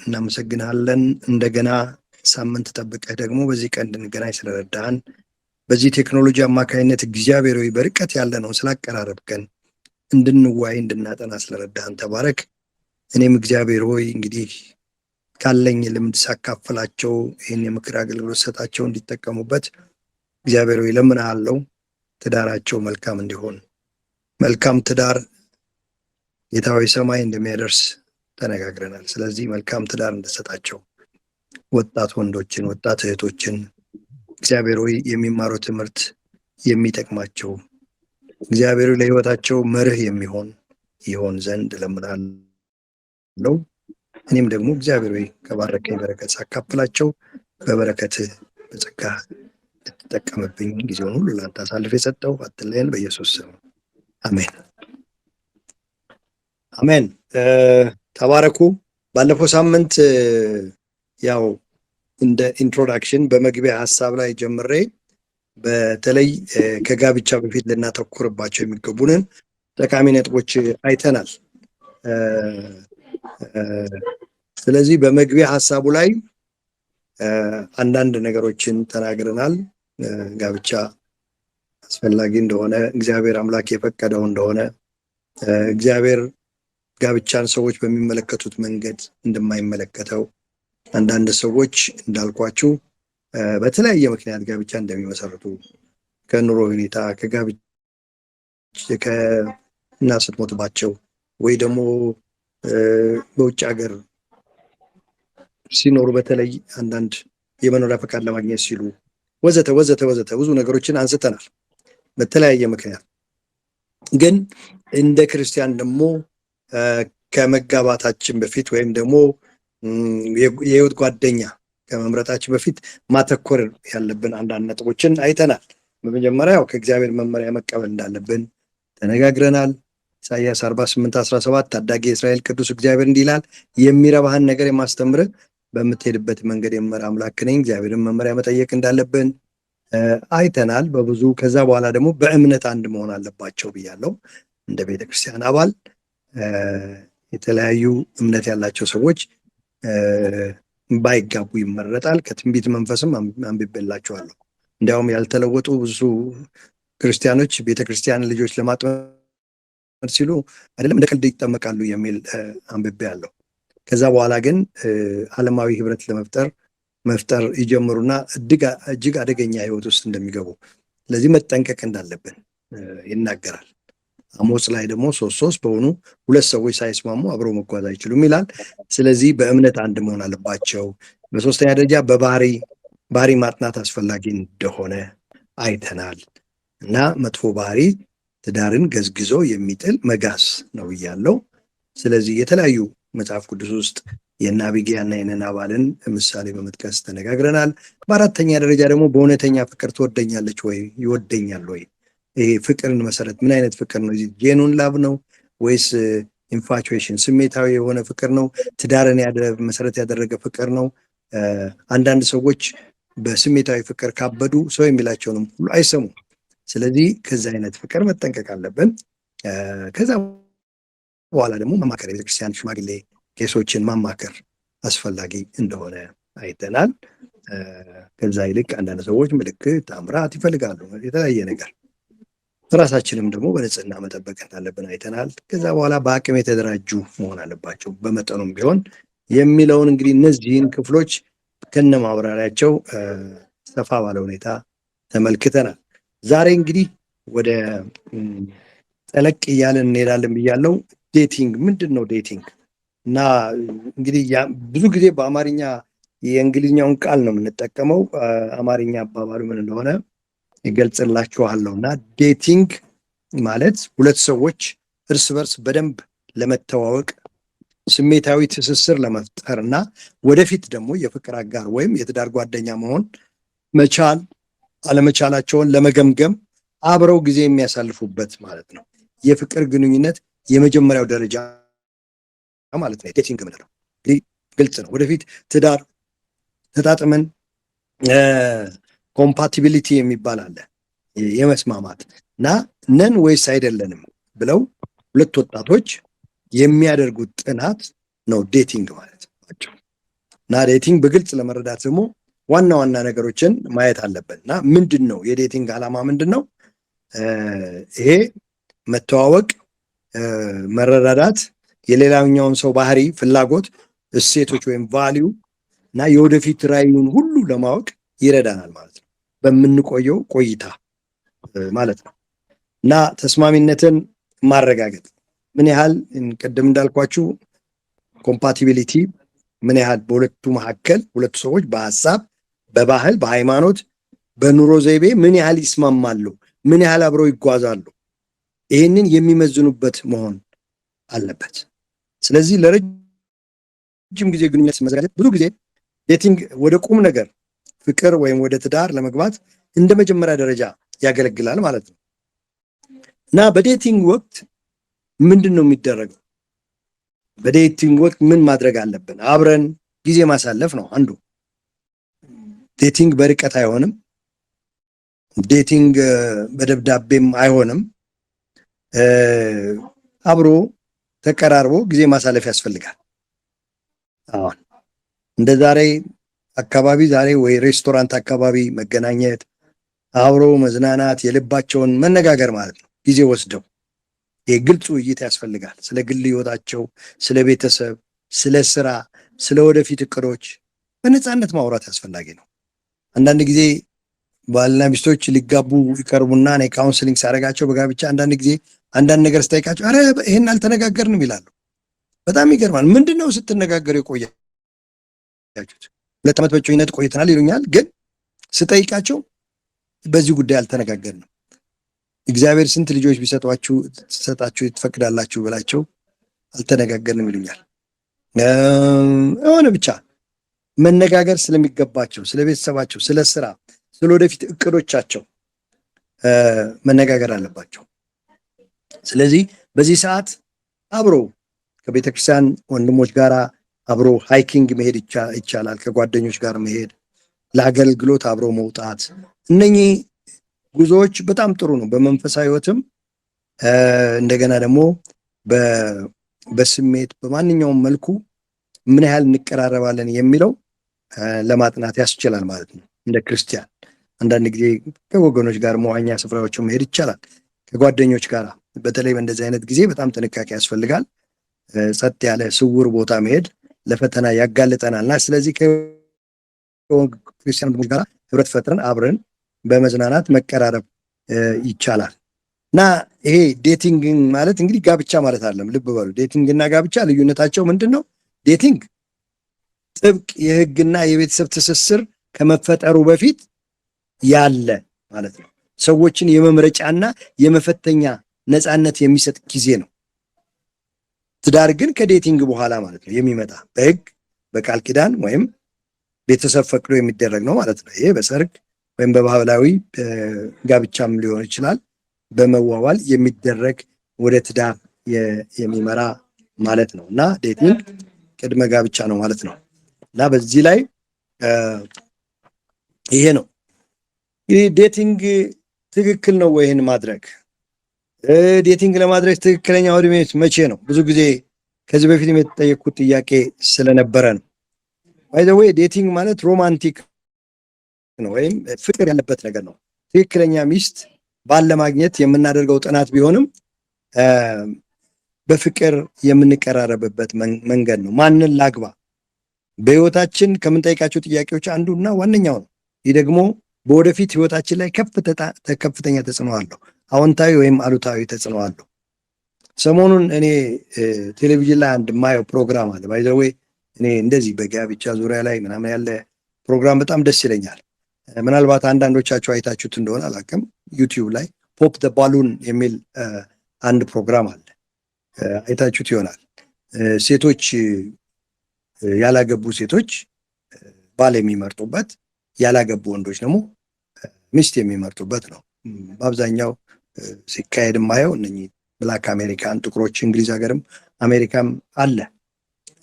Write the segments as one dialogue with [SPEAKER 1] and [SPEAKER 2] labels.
[SPEAKER 1] እናመሰግንሃለን። እንደገና ሳምንት ጠብቀህ ደግሞ በዚህ ቀን እንድንገናኝ ስለረዳህን፣ በዚህ ቴክኖሎጂ አማካኝነት እግዚአብሔር ሆይ በርቀት ያለነው ስላቀራረብከን፣ እንድንወያይ እንድናጠና ስለረዳህን ተባረክ። እኔም እግዚአብሔር ሆይ እንግዲህ ካለኝ ልምድ ሳካፍላቸው፣ ይህን የምክር አገልግሎት ሰጣቸው እንዲጠቀሙበት እግዚአብሔር ሆይ እለምንሃለሁ። ትዳራቸው መልካም እንዲሆን፣ መልካም ትዳር ጌታ ሆይ ሰማይ እንደሚያደርስ ተነጋግረናል። ስለዚህ መልካም ትዳር እንድትሰጣቸው፣ ወጣት ወንዶችን፣ ወጣት እህቶችን እግዚአብሔር ሆይ የሚማሩ ትምህርት የሚጠቅማቸው፣ እግዚአብሔር ሆይ ለሕይወታቸው መርህ የሚሆን ይሆን ዘንድ እለምናለሁ። እኔም ደግሞ እግዚአብሔር ሆይ ከባረከኝ በረከት ሳካፍላቸው በበረከትህ በጸጋ ልትጠቀምብኝ ጊዜውን ሁሉ ለአንተ አሳልፌ የሰጠው፣ አትለየን። በኢየሱስ ስም አሜን፣ አሜን። ተባረኩ። ባለፈው ሳምንት ያው እንደ introduction በመግቢያ ሀሳብ ላይ ጀምሬ በተለይ ከጋብቻ በፊት ልናተኩርባቸው የሚገቡንን ጠቃሚ ነጥቦች አይተናል። ስለዚህ በመግቢያ ሀሳቡ ላይ አንዳንድ ነገሮችን ተናግረናል። ጋብቻ አስፈላጊ እንደሆነ፣ እግዚአብሔር አምላክ የፈቀደው እንደሆነ፣ እግዚአብሔር ጋብቻን ሰዎች በሚመለከቱት መንገድ እንደማይመለከተው፣ አንዳንድ ሰዎች እንዳልኳችሁ በተለያየ ምክንያት ጋብቻ እንደሚመሰርቱ፣ ከኑሮ ሁኔታ፣ ከጋብቻ ከእናት ስትሞትባቸው ወይ ደግሞ በውጭ ሀገር ሲኖሩ በተለይ አንዳንድ የመኖሪያ ፈቃድ ለማግኘት ሲሉ ወዘተ ወዘተ ወዘተ ብዙ ነገሮችን አንስተናል። በተለያየ ምክንያት ግን እንደ ክርስቲያን ደግሞ ከመጋባታችን በፊት ወይም ደግሞ የህይወት ጓደኛ ከመምረጣችን በፊት ማተኮር ያለብን አንዳንድ ነጥቦችን አይተናል። በመጀመሪያ ያው ከእግዚአብሔር መመሪያ መቀበል እንዳለብን ተነጋግረናል። ኢሳይያስ 48:17 ታዳጊ የእስራኤል ቅዱስ እግዚአብሔር እንዲህ ይላል፣ የሚረባህን ነገር የማስተምርህ፣ በምትሄድበት መንገድ የምመራ አምላክ ነኝ። እግዚአብሔርን መመሪያ መጠየቅ እንዳለብን አይተናል በብዙ። ከዛ በኋላ ደግሞ በእምነት አንድ መሆን አለባቸው ብያለው። እንደ ቤተክርስቲያን አባል የተለያዩ እምነት ያላቸው ሰዎች ባይጋቡ ይመረጣል። ከትንቢት መንፈስም አንብቤላችኋለሁ። እንዲያውም ያልተለወጡ ብዙ ክርስቲያኖች ቤተክርስቲያን ልጆች ለማጥመድ ሲሉ አይደለም እንደ ቀልድ ይጠመቃሉ የሚል አንብቤ አለሁ። ከዛ በኋላ ግን ዓለማዊ ህብረት ለመፍጠር መፍጠር ይጀምሩና እጅግ አደገኛ ህይወት ውስጥ እንደሚገቡ፣ ስለዚህ መጠንቀቅ እንዳለብን ይናገራል። አሞጽ ላይ ደግሞ 3:3 በሆኑ ሁለት ሰዎች ሳይስማሙ አብረው መጓዝ አይችሉም ይላል። ስለዚህ በእምነት አንድ መሆን አለባቸው። በሶስተኛ ደረጃ በባህሪ ባህሪ ማጥናት አስፈላጊ እንደሆነ አይተናል እና መጥፎ ባህሪ ትዳርን ገዝግዞ የሚጥል መጋዝ ነው እያለው። ስለዚህ የተለያዩ መጽሐፍ ቅዱስ ውስጥ የእነ አቢግያና የእነ ናባልን ምሳሌ በመጥቀስ ተነጋግረናል። በአራተኛ ደረጃ ደግሞ በእውነተኛ ፍቅር ትወደኛለች ወይ፣ ይወደኛል ወይ? ይሄ ፍቅርን መሰረት ምን አይነት ፍቅር ነው? Genuine love ነው ወይስ infatuation ስሜታዊ የሆነ ፍቅር ነው? ትዳርን መሰረት ያደረገ ፍቅር ነው? አንዳንድ ሰዎች በስሜታዊ ፍቅር ካበዱ ሰው የሚላቸውንም ሁሉ አይሰሙም። ስለዚህ ከዚህ አይነት ፍቅር መጠንቀቅ አለብን። ከዛ በኋላ ደግሞ ማማከር፣ የቤተክርስቲያን ሽማግሌ ቄሶችን ማማከር አስፈላጊ እንደሆነ አይተናል። ከዛ ይልቅ አንዳንድ ሰዎች ምልክት ታምራት ይፈልጋሉ፣ የተለያየ ነገር። ራሳችንም ደግሞ በንጽህና መጠበቅ እንዳለብን አይተናል። ከዛ በኋላ በአቅም የተደራጁ መሆን አለባቸው በመጠኑም ቢሆን የሚለውን እንግዲህ እነዚህን ክፍሎች ከነ ማብራሪያቸው ሰፋ ባለ ሁኔታ ተመልክተናል። ዛሬ እንግዲህ ወደ ጠለቅ እያለን እንሄዳለን ብያለው። Dating ምንድን ነው? Dating እና እንግዲህ ብዙ ጊዜ በአማርኛ የእንግሊዝኛውን ቃል ነው የምንጠቀመው። አማርኛ አባባሉ ምን እንደሆነ ይገልጽላችኋለሁ። እና dating ማለት ሁለት ሰዎች እርስ በርስ በደንብ ለመተዋወቅ፣ ስሜታዊ ትስስር ለመፍጠር እና ወደፊት ደግሞ የፍቅር አጋር ወይም የትዳር ጓደኛ መሆን መቻል አለመቻላቸውን ለመገምገም አብረው ጊዜ የሚያሳልፉበት ማለት ነው። የፍቅር ግንኙነት የመጀመሪያው ደረጃ ማለት ነው። Dating የምንለው እንግዲህ ግልጽ ነው። ወደፊት ትዳር ተጣጥመን compatibility የሚባል አለ፣ የመስማማት እና ነን ወይስ አይደለንም ብለው ሁለት ወጣቶች የሚያደርጉት ጥናት ነው dating ማለት ናቸው። እና dating በግልጽ ለመረዳት ደግሞ ዋና ዋና ነገሮችን ማየት አለብን። እና ምንድን ነው የ dating ዓላማ ምንድን ነው? ይሄ መተዋወቅ፣ መረዳዳት፣ የሌላኛውን ሰው ባህሪ፣ ፍላጎት፣ እሴቶች ወይም value እና የወደፊት ራዕዩን ሁሉ ለማወቅ ይረዳናል ማለት ነው፣ በምንቆየው ቆይታ ማለት ነው። እና ተስማሚነትን ማረጋገጥ፣ ምን ያህል ቅድም እንዳልኳችሁ compatibility፣ ምን ያህል በሁለቱ መካከል ሁለቱ ሰዎች በሀሳብ፣ በባህል፣ በሃይማኖት፣ በኑሮ ዘይቤ ምን ያህል ይስማማሉ፣ ምን ያህል አብረው ይጓዛሉ፣ ይህንን የሚመዝኑበት መሆን አለበት። ስለዚህ ለረጅም ጊዜ ግንኙነት መዘጋጀት፣ ብዙ ጊዜ dating ወደ ቁም ነገር ፍቅር ወይም ወደ ትዳር ለመግባት እንደ መጀመሪያ ደረጃ ያገለግላል ማለት ነው። እና በ dating ወቅት ምንድን ነው የሚደረገው? በ dating ወቅት ምን ማድረግ አለብን? አብረን ጊዜ ማሳለፍ ነው አንዱ። Dating በርቀት አይሆንም። Dating በደብዳቤም አይሆንም። አብሮ ተቀራርቦ ጊዜ ማሳለፍ ያስፈልጋል። አሁን እንደ ዛሬ አካባቢ ዛሬ ወይ ሬስቶራንት አካባቢ መገናኘት፣ አብሮ መዝናናት፣ የልባቸውን መነጋገር ማለት ነው። ጊዜ ወስደው የግልጽ ውይይት ያስፈልጋል። ስለ ግል ህይወታቸው፣ ስለ ቤተሰብ፣ ስለ ስራ፣ ስለ ወደፊት እቅዶች በነፃነት ማውራት አስፈላጊ ነው። አንዳንድ ጊዜ ባልና ሚስቶች ሊጋቡ ይቀርቡና እኔ counseling ሳደርጋቸው በጋብቻ አንዳንድ ጊዜ አንዳንድ ነገር ስጠይቃቸው "አረ ይሄን አልተነጋገርንም" ይላሉ። በጣም ይገርማል። ምንድን ነው ስትነጋገሩ የቆያችሁት? 2 ዓመት በእጮኝነት ቆይተናል ይሉኛል። ግን ስጠይቃቸው በዚህ ጉዳይ አልተነጋገርንም። እግዚአብሔር ስንት ልጆች ቢሰጧችሁ ሰጣችሁ ትፈቅዳላችሁ ብላቸው አልተነጋገርንም ይሉኛል። የሆነ ብቻ መነጋገር ስለሚገባቸው፣ ስለ ቤተሰባቸው፣ ስለ ስራ፣ ስለ ወደፊት እቅዶቻቸው መነጋገር አለባቸው። ስለዚህ በዚህ ሰዓት አብሮ ከቤተ ክርስቲያን ወንድሞች ጋር አብሮ hiking መሄድ ይቻላል። ከጓደኞች ጋር መሄድ፣ ለአገልግሎት አብሮ መውጣት፣ እነኚህ ጉዞዎች በጣም ጥሩ ነው። በመንፈሳዊ ሕይወትም እንደገና ደግሞ በስሜት በማንኛውም መልኩ ምን ያህል እንቀራረባለን የሚለው ለማጥናት ያስችላል ማለት ነው። እንደ ክርስቲያን አንዳንድ ጊዜ ከወገኖች ጋር መዋኛ ስፍራዎች መሄድ ይቻላል። ከጓደኞች ጋር በተለይ በእንደዚህ አይነት ጊዜ በጣም ጥንቃቄ ያስፈልጋል። ጸጥ ያለ ስውር ቦታ መሄድ ለፈተና ያጋልጠናል እና ስለዚህ ከክርስቲያን ወንድሞች ጋር ህብረት ፈጥረን አብረን በመዝናናት መቀራረብ ይቻላል። እና ይሄ dating ማለት እንግዲህ ጋብቻ ማለት አይደለም። ልብ በሉ፣ dating እና ጋብቻ ልዩነታቸው ምንድን ነው? Dating ጥብቅ የህግና የቤተሰብ ትስስር ከመፈጠሩ በፊት ያለ ማለት ነው። ሰዎችን የመምረጫና የመፈተኛ ነፃነት የሚሰጥ ጊዜ ነው። ትዳር ግን ከ dating በኋላ ማለት ነው የሚመጣ፣ በህግ፣ በቃል ኪዳን ወይም ቤተሰብ ፈቅዶ የሚደረግ ነው ማለት ነው። ይሄ በሰርግ ወይም በባህላዊ ጋብቻም ሊሆን ይችላል፣ በመዋዋል የሚደረግ ወደ ትዳር የሚመራ ማለት ነው። እና dating ቅድመ ጋብቻ ነው ማለት ነው። እና በዚህ ላይ ይሄ ነው እንግዲህ። Dating ትክክል ነው ወይ ይህን ማድረግ? Dating ለማድረግ ትክክለኛው እድሜ መቼ ነው? ብዙ ጊዜ ከዚህ በፊትም የተጠየቅኩት ጥያቄ ስለነበረ ነው። By the way, dating ማለት romantic ነው ወይም ፍቅር ያለበት ነገር ነው። ትክክለኛ ሚስት ባል ለማግኘት የምናደርገው ጥናት ቢሆንም በፍቅር የምንቀራረብበት መንገድ ነው። ማንን ላግባ? በህይወታችን ከምንጠይቃቸው ጥያቄዎች አንዱና ዋነኛው ነው። ይህ ደግሞ በወደፊት ህይወታችን ላይ ከፍተኛ ተጽዕኖ አለው። አዎንታዊ ወይም አሉታዊ ተጽዕኖ አለው። ሰሞኑን እኔ ቴሌቪዥን ላይ አንድ የማየው ፕሮግራም አለ። By the way, እኔ እንደዚህ በጋብቻ ዙሪያ ላይ ምናምን ያለ ፕሮግራም በጣም ደስ ይለኛል። ምናልባት አንዳንዶቻችሁ አይታችሁት እንደሆነ አላውቅም። YouTube ላይ "Pop the Balloon" የሚል አንድ ፕሮግራም አለ። አይታችሁት ይሆናል። ሴቶች፣ ያላገቡ ሴቶች ባል የሚመርጡበት፣ ያላገቡ ወንዶች ደግሞ ሚስት የሚመርጡበት ነው። በአብዛኛው ሲካሄድ የማየው እነኚህ Black American ጥቁሮች፣ እንግሊዝ ሀገርም አሜሪካም አለ።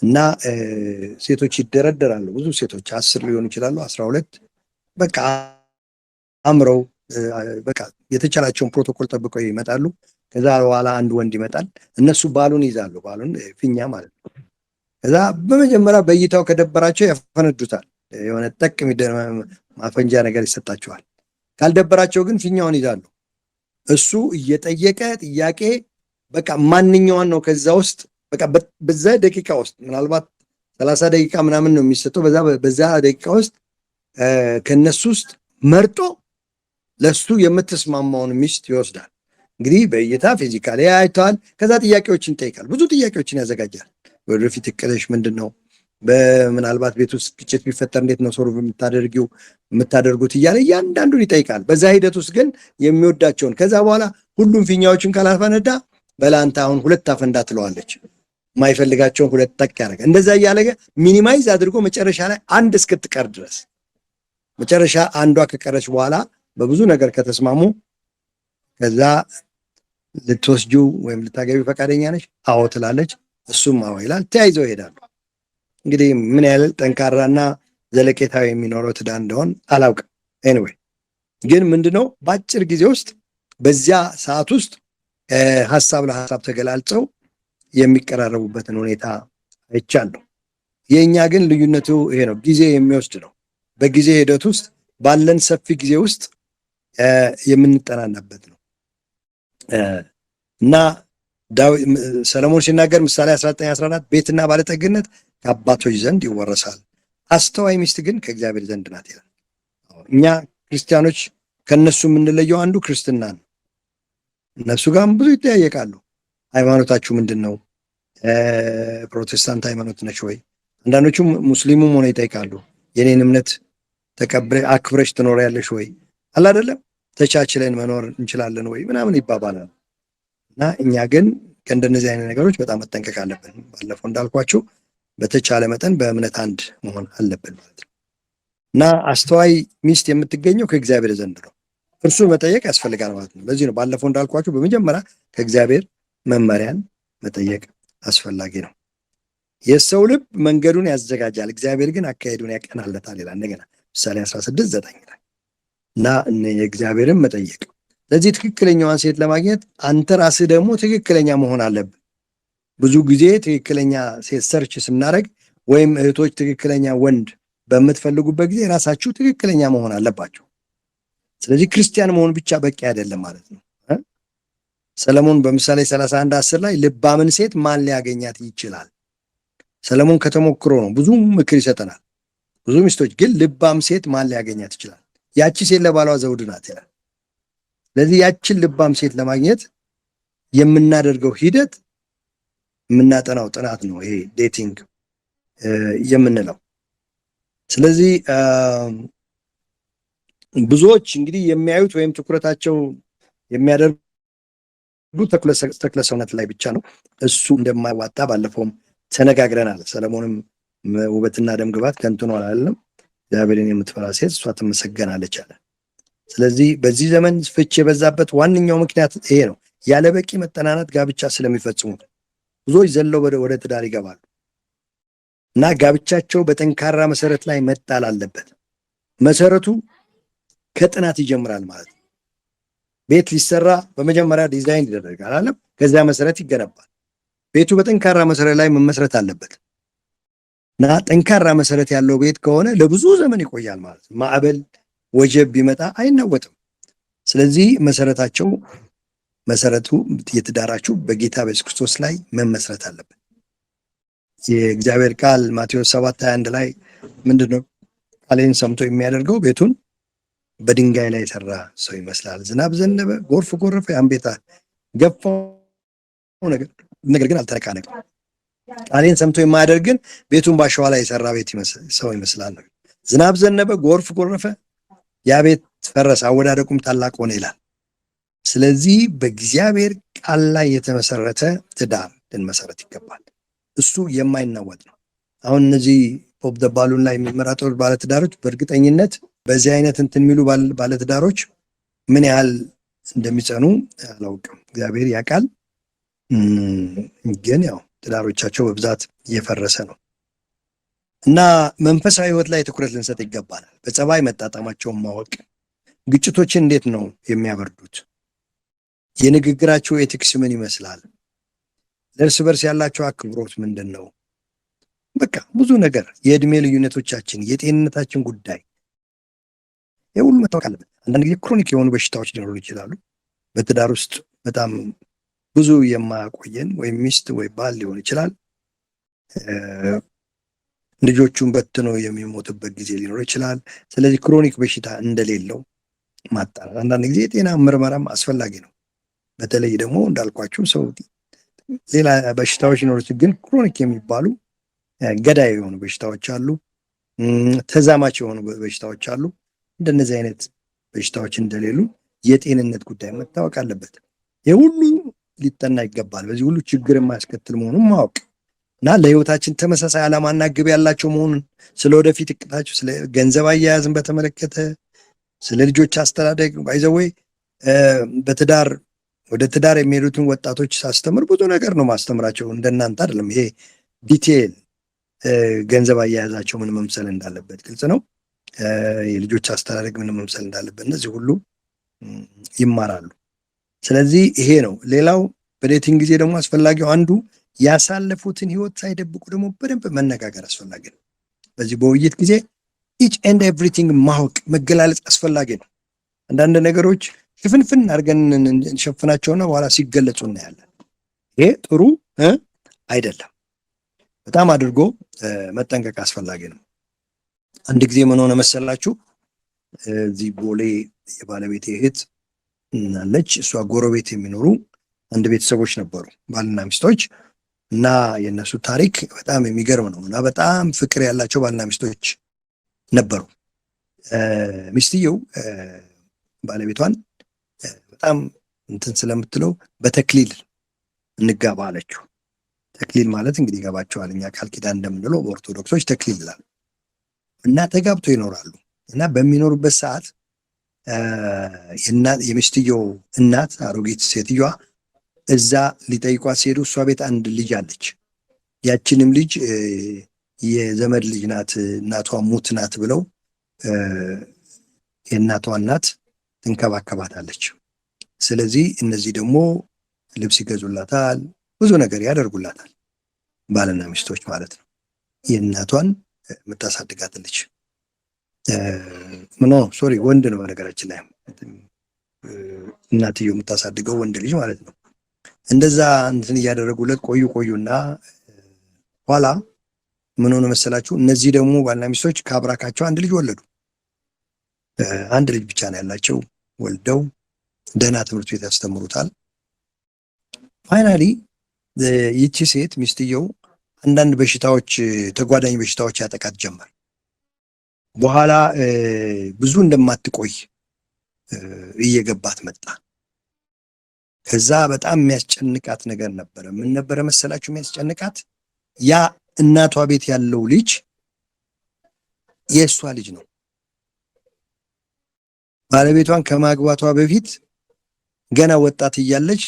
[SPEAKER 1] እና ሴቶች ይደረደራሉ። ብዙ ሴቶች 10 ሊሆኑ ይችላሉ፣ 12፣ በቃ አምረው በቃ የተቻላቸውን ፕሮቶኮል ጠብቀው ይመጣሉ። ከዛ በኋላ አንድ ወንድ ይመጣል። እነሱ balloon ይዛሉ፣ balloon ፊኛ ማለት ነው። ከዛ በመጀመሪያ በእይታው ከደበራቸው ያፈነዱታል። የሆነ ጠቅ ማፈንጃ ነገር ይሰጣቸዋል። ካልደበራቸው ግን ፊኛውን ይዛሉ። እሱ እየጠየቀ ጥያቄ በቃ ማንኛዋን ነው ከዛ ውስጥ በቃ በዛ ደቂቃ ውስጥ ምናልባት 30 ደቂቃ ምናምን ነው የሚሰጠው። በዛ ደቂቃ ውስጥ ከነሱ ውስጥ መርጦ ለሱ የምትስማማውን ሚስት ይወስዳል። እንግዲህ በእይታ physically አይተዋል። ከዛ ጥያቄዎችን ይጠይቃል። ብዙ ጥያቄዎችን ያዘጋጃል። ወደፊት እቅድሽ ምንድን ነው? በምናልባት ቤት ውስጥ ግጭት ቢፈጠር እንዴት ነው solve የምታደርጉት እያለ እያንዳንዱን ይጠይቃል። በዛ ሂደት ውስጥ ግን የሚወዳቸውን ከዛ በኋላ ሁሉም ፊኛዎችን ካላፈነዳ በላንተ አሁን ሁለት አፈንዳ ትለዋለች። የማይፈልጋቸውን ሁለት ጠቅ ያደርጋል። እንደዛ እያለገ minimize አድርጎ መጨረሻ ላይ አንድ እስክትቀር ድረስ፣ መጨረሻ አንዷ ከቀረች በኋላ በብዙ ነገር ከተስማሙ ከዛ ልትወስጂው ወይም ልታገቢው ፈቃደኛ ነች? አዎ ትላለች። እሱም አዎ ይላል። ተያይዘው ይሄዳሉ። እንግዲህ ምን ያህል ጠንካራና ዘለቄታዊ የሚኖረው ትዳር እንደሆን አላውቅም። Anyway ግን ምንድነው፣ በአጭር ጊዜ ውስጥ በዚያ ሰዓት ውስጥ ሀሳብ ለሀሳብ ተገላልጸው የሚቀራረቡበትን ሁኔታ አይቻለሁ። የእኛ ግን ልዩነቱ ይሄ ነው። ጊዜ የሚወስድ ነው። በጊዜ ሂደት ውስጥ ባለን ሰፊ ጊዜ ውስጥ የምንጠናናበት ነው እና ሰለሞን ሲናገር ምሳሌ 19:14 ቤትና ባለጠግነት ከአባቶች ዘንድ ይወረሳል፣ አስተዋይ ሚስት ግን ከእግዚአብሔር ዘንድ ናት ይላል። እኛ ክርስቲያኖች ከነሱ የምንለየው አንዱ ክርስትና ነው። እነሱ ጋርም ብዙ ይጠያየቃሉ። ሃይማኖታችሁ ምንድን ነው? ፕሮቴስታንት ሃይማኖት ነች ወይ? አንዳንዶቹ ሙስሊሙም ሆነ ይጠይቃሉ። የኔን እምነት ተቀብለ አክብረሽ ትኖሪያለሽ ወይ? አለ አይደለም፣ ተቻችለን መኖር እንችላለን ወይ ምናምን ይባባላል። እና እኛ ግን ከእንደነዚህ አይነት ነገሮች በጣም መጠንቀቅ አለብን። ባለፈው እንዳልኳችሁ በተቻለ መጠን በእምነት አንድ መሆን አለብን ማለት ነው። እና አስተዋይ ሚስት የምትገኘው ከእግዚአብሔር ዘንድ ነው። እርሱን መጠየቅ ያስፈልጋል ማለት ነው። ለዚህ ነው ባለፈው እንዳልኳችሁ በመጀመሪያ ከእግዚአብሔር መመሪያን መጠየቅ አስፈላጊ ነው። የሰው ልብ መንገዱን ያዘጋጃል፣ እግዚአብሔር ግን አካሄዱን ያቀናለታል ይላል እንደገና ምሳሌ 16:9 ላይ። እና የእግዚአብሔርን መጠየቅ፣ ለዚህ ትክክለኛዋን ሴት ለማግኘት አንተ ራስህ ደግሞ ትክክለኛ መሆን አለብህ። ብዙ ጊዜ ትክክለኛ ሴት search ስናደርግ ወይም እህቶች ትክክለኛ ወንድ በምትፈልጉበት ጊዜ ራሳችሁ ትክክለኛ መሆን አለባችሁ። ስለዚህ ክርስቲያን መሆን ብቻ በቂ አይደለም ማለት ነው። ሰለሞን በምሳሌ 31:10 ላይ ልባምን ሴት ማን ሊያገኛት ይችላል? ሰለሞን ከተሞክሮ ነው፣ ብዙ ምክር ይሰጠናል። ብዙ ሚስቶች ግን ልባም ሴት ማን ሊያገኛት ይችላል? ያቺ ሴት ለባሏ ዘውድ ናት ይላል። ስለዚህ ያችን ልባም ሴት ለማግኘት የምናደርገው ሂደት፣ የምናጠናው ጥናት ነው ይሄ dating የምንለው። ስለዚህ ብዙዎች እንግዲህ የሚያዩት ወይም ትኩረታቸው የሚያደርጉት ተክለ ሰውነት ላይ ብቻ ነው። እሱ እንደማይዋጣ ባለፈውም ተነጋግረናል። ሰለሞንም ውበትና ደም ግባት ከንቱ ነው አላለም? እግዚአብሔርን የምትፈራ ሴት እሷ ትመሰገናለች አለ። ስለዚህ በዚህ ዘመን ፍች የበዛበት ዋነኛው ምክንያት ይሄ ነው። ያለ በቂ መጠናናት ጋብቻ ስለሚፈጽሙ ብዙዎች ዘለው ወደ ትዳር ይገባሉ እና ጋብቻቸው በጠንካራ መሰረት ላይ መጣል አለበት። መሰረቱ ከጥናት ይጀምራል ማለት ነው። ቤት ሊሰራ በመጀመሪያ ዲዛይን ይደረጋል አለም፣ ከዚያ መሰረት ይገነባል። ቤቱ በጠንካራ መሰረት ላይ መመስረት አለበት እና ጠንካራ መሰረት ያለው ቤት ከሆነ ለብዙ ዘመን ይቆያል ማለት ነው። ማዕበል ወጀብ ቢመጣ አይናወጥም። ስለዚህ መሰረቱ የትዳራችሁ በጌታ በኢየሱስ ክርስቶስ ላይ መመስረት አለበት። የእግዚአብሔር ቃል ማቴዎስ 7:21 ላይ ምንድነው? ቃሌን ሰምቶ የሚያደርገው ቤቱን በድንጋይ ላይ የሰራ ሰው ይመስላል። ዝናብ ዘነበ፣ ጎርፍ ጎረፈ፣ ያን ቤት ገፋው፣ ነገር ግን አልተነቃነቀም። ቃሌን ሰምቶ የማያደርግ ግን ቤቱን ባሸዋ ላይ የሰራ ቤት ሰው ይመስላል። ዝናብ ዘነበ፣ ጎርፍ ጎረፈ፣ ያ ቤት ፈረሰ፣ አወዳደቁም ታላቅ ሆነ ይላል። ስለዚህ በእግዚአብሔር ቃል ላይ የተመሰረተ ትዳር ልንመሰረት ይገባል። እሱ የማይናወጥ ነው። አሁን እነዚህ pop the balloon ላይ የሚመራጠሩ ባለትዳሮች፣ በእርግጠኝነት በዚህ አይነት እንትን የሚሉ ባለትዳሮች ምን ያህል እንደሚጸኑ አላውቅም። እግዚአብሔር ያውቃል። ግን ያው ትዳሮቻቸው በብዛት እየፈረሰ ነው እና መንፈሳዊ ሕይወት ላይ ትኩረት ልንሰጥ ይገባናል። በጸባይ መጣጣማቸውን ማወቅ፣ ግጭቶችን እንዴት ነው የሚያበርዱት? የንግግራቸው ethics ምን ይመስላል? ለእርስ በርስ ያላቸው አክብሮት ምንድን ነው? በቃ ብዙ ነገር፣ የእድሜ ልዩነቶቻችን፣ የጤንነታችን ጉዳይ፣ ይህ ሁሉ መታወቅ አለበት። አንዳንድ ጊዜ chronic የሆኑ በሽታዎች ሊኖሩ ይችላሉ። በትዳር ውስጥ በጣም ብዙ የማያቆየን ወይም ሚስት ወይ ባል ሊሆን ይችላል። ልጆቹን በትኖ የሚሞትበት ጊዜ ሊኖር ይችላል። ስለዚህ chronic በሽታ እንደሌለው ማጣራት፣ አንዳንድ ጊዜ የጤና ምርመራም አስፈላጊ ነው። በተለይ ደግሞ እንዳልኳችሁ ሰው ሌላ በሽታዎች ሊኖሩት ግን chronic የሚባሉ ገዳይ የሆኑ በሽታዎች አሉ፣ ተዛማች የሆኑ በሽታዎች አሉ። እንደነዚህ አይነት በሽታዎች እንደሌሉ የጤንነት ጉዳይ መታወቅ አለበት። ይህ ሁሉ ሊጠና ይገባል። በዚህ ሁሉ ችግር የማያስከትል መሆኑን ማወቅ እና ለህይወታችን ተመሳሳይ ዓላማና ግብ ያላቸው መሆኑን፣ ስለ ወደፊት እቅዳቸው፣ ስለ ገንዘብ አያያዝን በተመለከተ፣ ስለ ልጆች አስተዳደግ፣ by the way በትዳር ወደ ትዳር የሚሄዱትን ወጣቶች ሳስተምር ብዙ ነገር ነው ማስተምራቸው። እንደናንተ አይደለም። ይሄ detail ገንዘብ አያያዛቸው ምን መምሰል እንዳለበት ግልጽ ነው። የልጆች አስተዳደግ ምን መምሰል እንዳለበት እነዚህ ሁሉ ይማራሉ። ስለዚህ ይሄ ነው። ሌላው በ dating ጊዜ ደግሞ አስፈላጊው አንዱ ያሳለፉትን ህይወት ሳይደብቁ ደግሞ በደንብ መነጋገር አስፈላጊ ነው። በዚህ በውይይት ጊዜ each and everything ማወቅ፣ መገላለጽ አስፈላጊ ነው። አንዳንድ ነገሮች ሽፍንፍን አድርገን እንሸፍናቸውና በኋላ ሲገለጹ እናያለን። ይሄ ጥሩ አይደለም። በጣም አድርጎ መጠንቀቅ አስፈላጊ ነው። አንድ ጊዜ ምን ሆነ መሰላችሁ? እዚህ ቦሌ የባለቤቴ እህት አለች። እሷ ጎረቤት የሚኖሩ አንድ ቤተሰቦች ነበሩ፣ ባልና ሚስቶች፣ እና የእነሱ ታሪክ በጣም የሚገርም ነው። እና በጣም ፍቅር ያላቸው ባልና ሚስቶች ነበሩ። ሚስትየው ባለቤቷን በጣም እንትን ስለምትለው በተክሊል እንጋባ አለችው። ተክሊል ማለት እንግዲህ ይገባቸዋል። እኛ ቃል ኪዳን እንደምንለው በኦርቶዶክሶች ተክሊል ይላሉ። እና ተጋብተው ይኖራሉ። እና በሚኖሩበት ሰዓት የሚስትየው እናት፣ አሮጊት ሴትዮዋ፣ እዛ ሊጠይቋት ሲሄዱ እሷ ቤት አንድ ልጅ አለች። ያችንም ልጅ የዘመድ ልጅ ናት፣ እናቷ ሙት ናት ብለው የእናቷ እናት ትንከባከባታለች። ስለዚህ እነዚህ ደግሞ ልብስ ይገዙላታል፣ ብዙ ነገር ያደርጉላታል። ባልና ሚስቶች ማለት ነው። የእናቷን የምታሳድጋት ልጅ፣ no, sorry፣ ወንድ ነው። በነገራችን ላይ እናትየው የምታሳድገው ወንድ ልጅ ማለት ነው። እንደዛ እንትን እያደረጉለት ቆዩ ቆዩና ኋላ ምን ሆነ መሰላችሁ? እነዚህ ደግሞ ባልና ሚስቶች ከአብራካቸው አንድ ልጅ ወለዱ። አንድ ልጅ ብቻ ነው ያላቸው። ወልደው ደህና ትምህርት ቤት ያስተምሩታል። Finally ይቺ ሴት ሚስትየው አንዳንድ በሽታዎች፣ ተጓዳኝ በሽታዎች ያጠቃት ጀመር። በኋላ ብዙ እንደማትቆይ እየገባት መጣ። ከዛ በጣም የሚያስጨንቃት ነገር ነበረ። ምን ነበረ መሰላችሁ የሚያስጨንቃት? ያ እናቷ ቤት ያለው ልጅ የእሷ ልጅ ነው። ባለቤቷን ከማግባቷ በፊት ገና ወጣት እያለች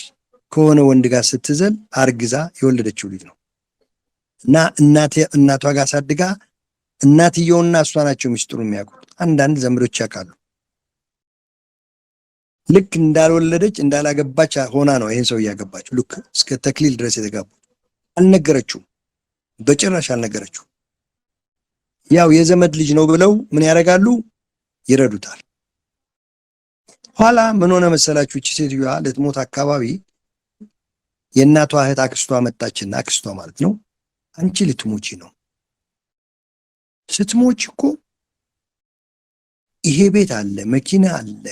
[SPEAKER 1] ከሆነ ወንድ ጋር ስትዘል አርግዛ የወለደችው ልጅ ነው እና እናቷ ጋር አሳድጋ እናትየውና እሷ ናቸው ሚስጥሩ የሚያውቁት። አንዳንድ ዘመዶች ያውቃሉ። ልክ እንዳልወለደች፣ እንዳላገባች ሆና ነው ይህን ሰው እያገባችው። ልክ እስከ ተክሊል ድረስ የተጋቡት አልነገረችውም፣ በጭራሽ አልነገረችውም። ያው የዘመድ ልጅ ነው ብለው ምን ያደርጋሉ? ይረዱታል። ኋላ ምን ሆነ መሰላችሁ? እቺ ሴትዮዋ ልትሞት አካባቢ የእናቷ እህት አክስቷ መጣችና፣ አክስቷ ማለት ነው፣ አንቺ ልትሞቺ ነው፣ ስትሞች እኮ ይሄ ቤት አለ፣ መኪና አለ፣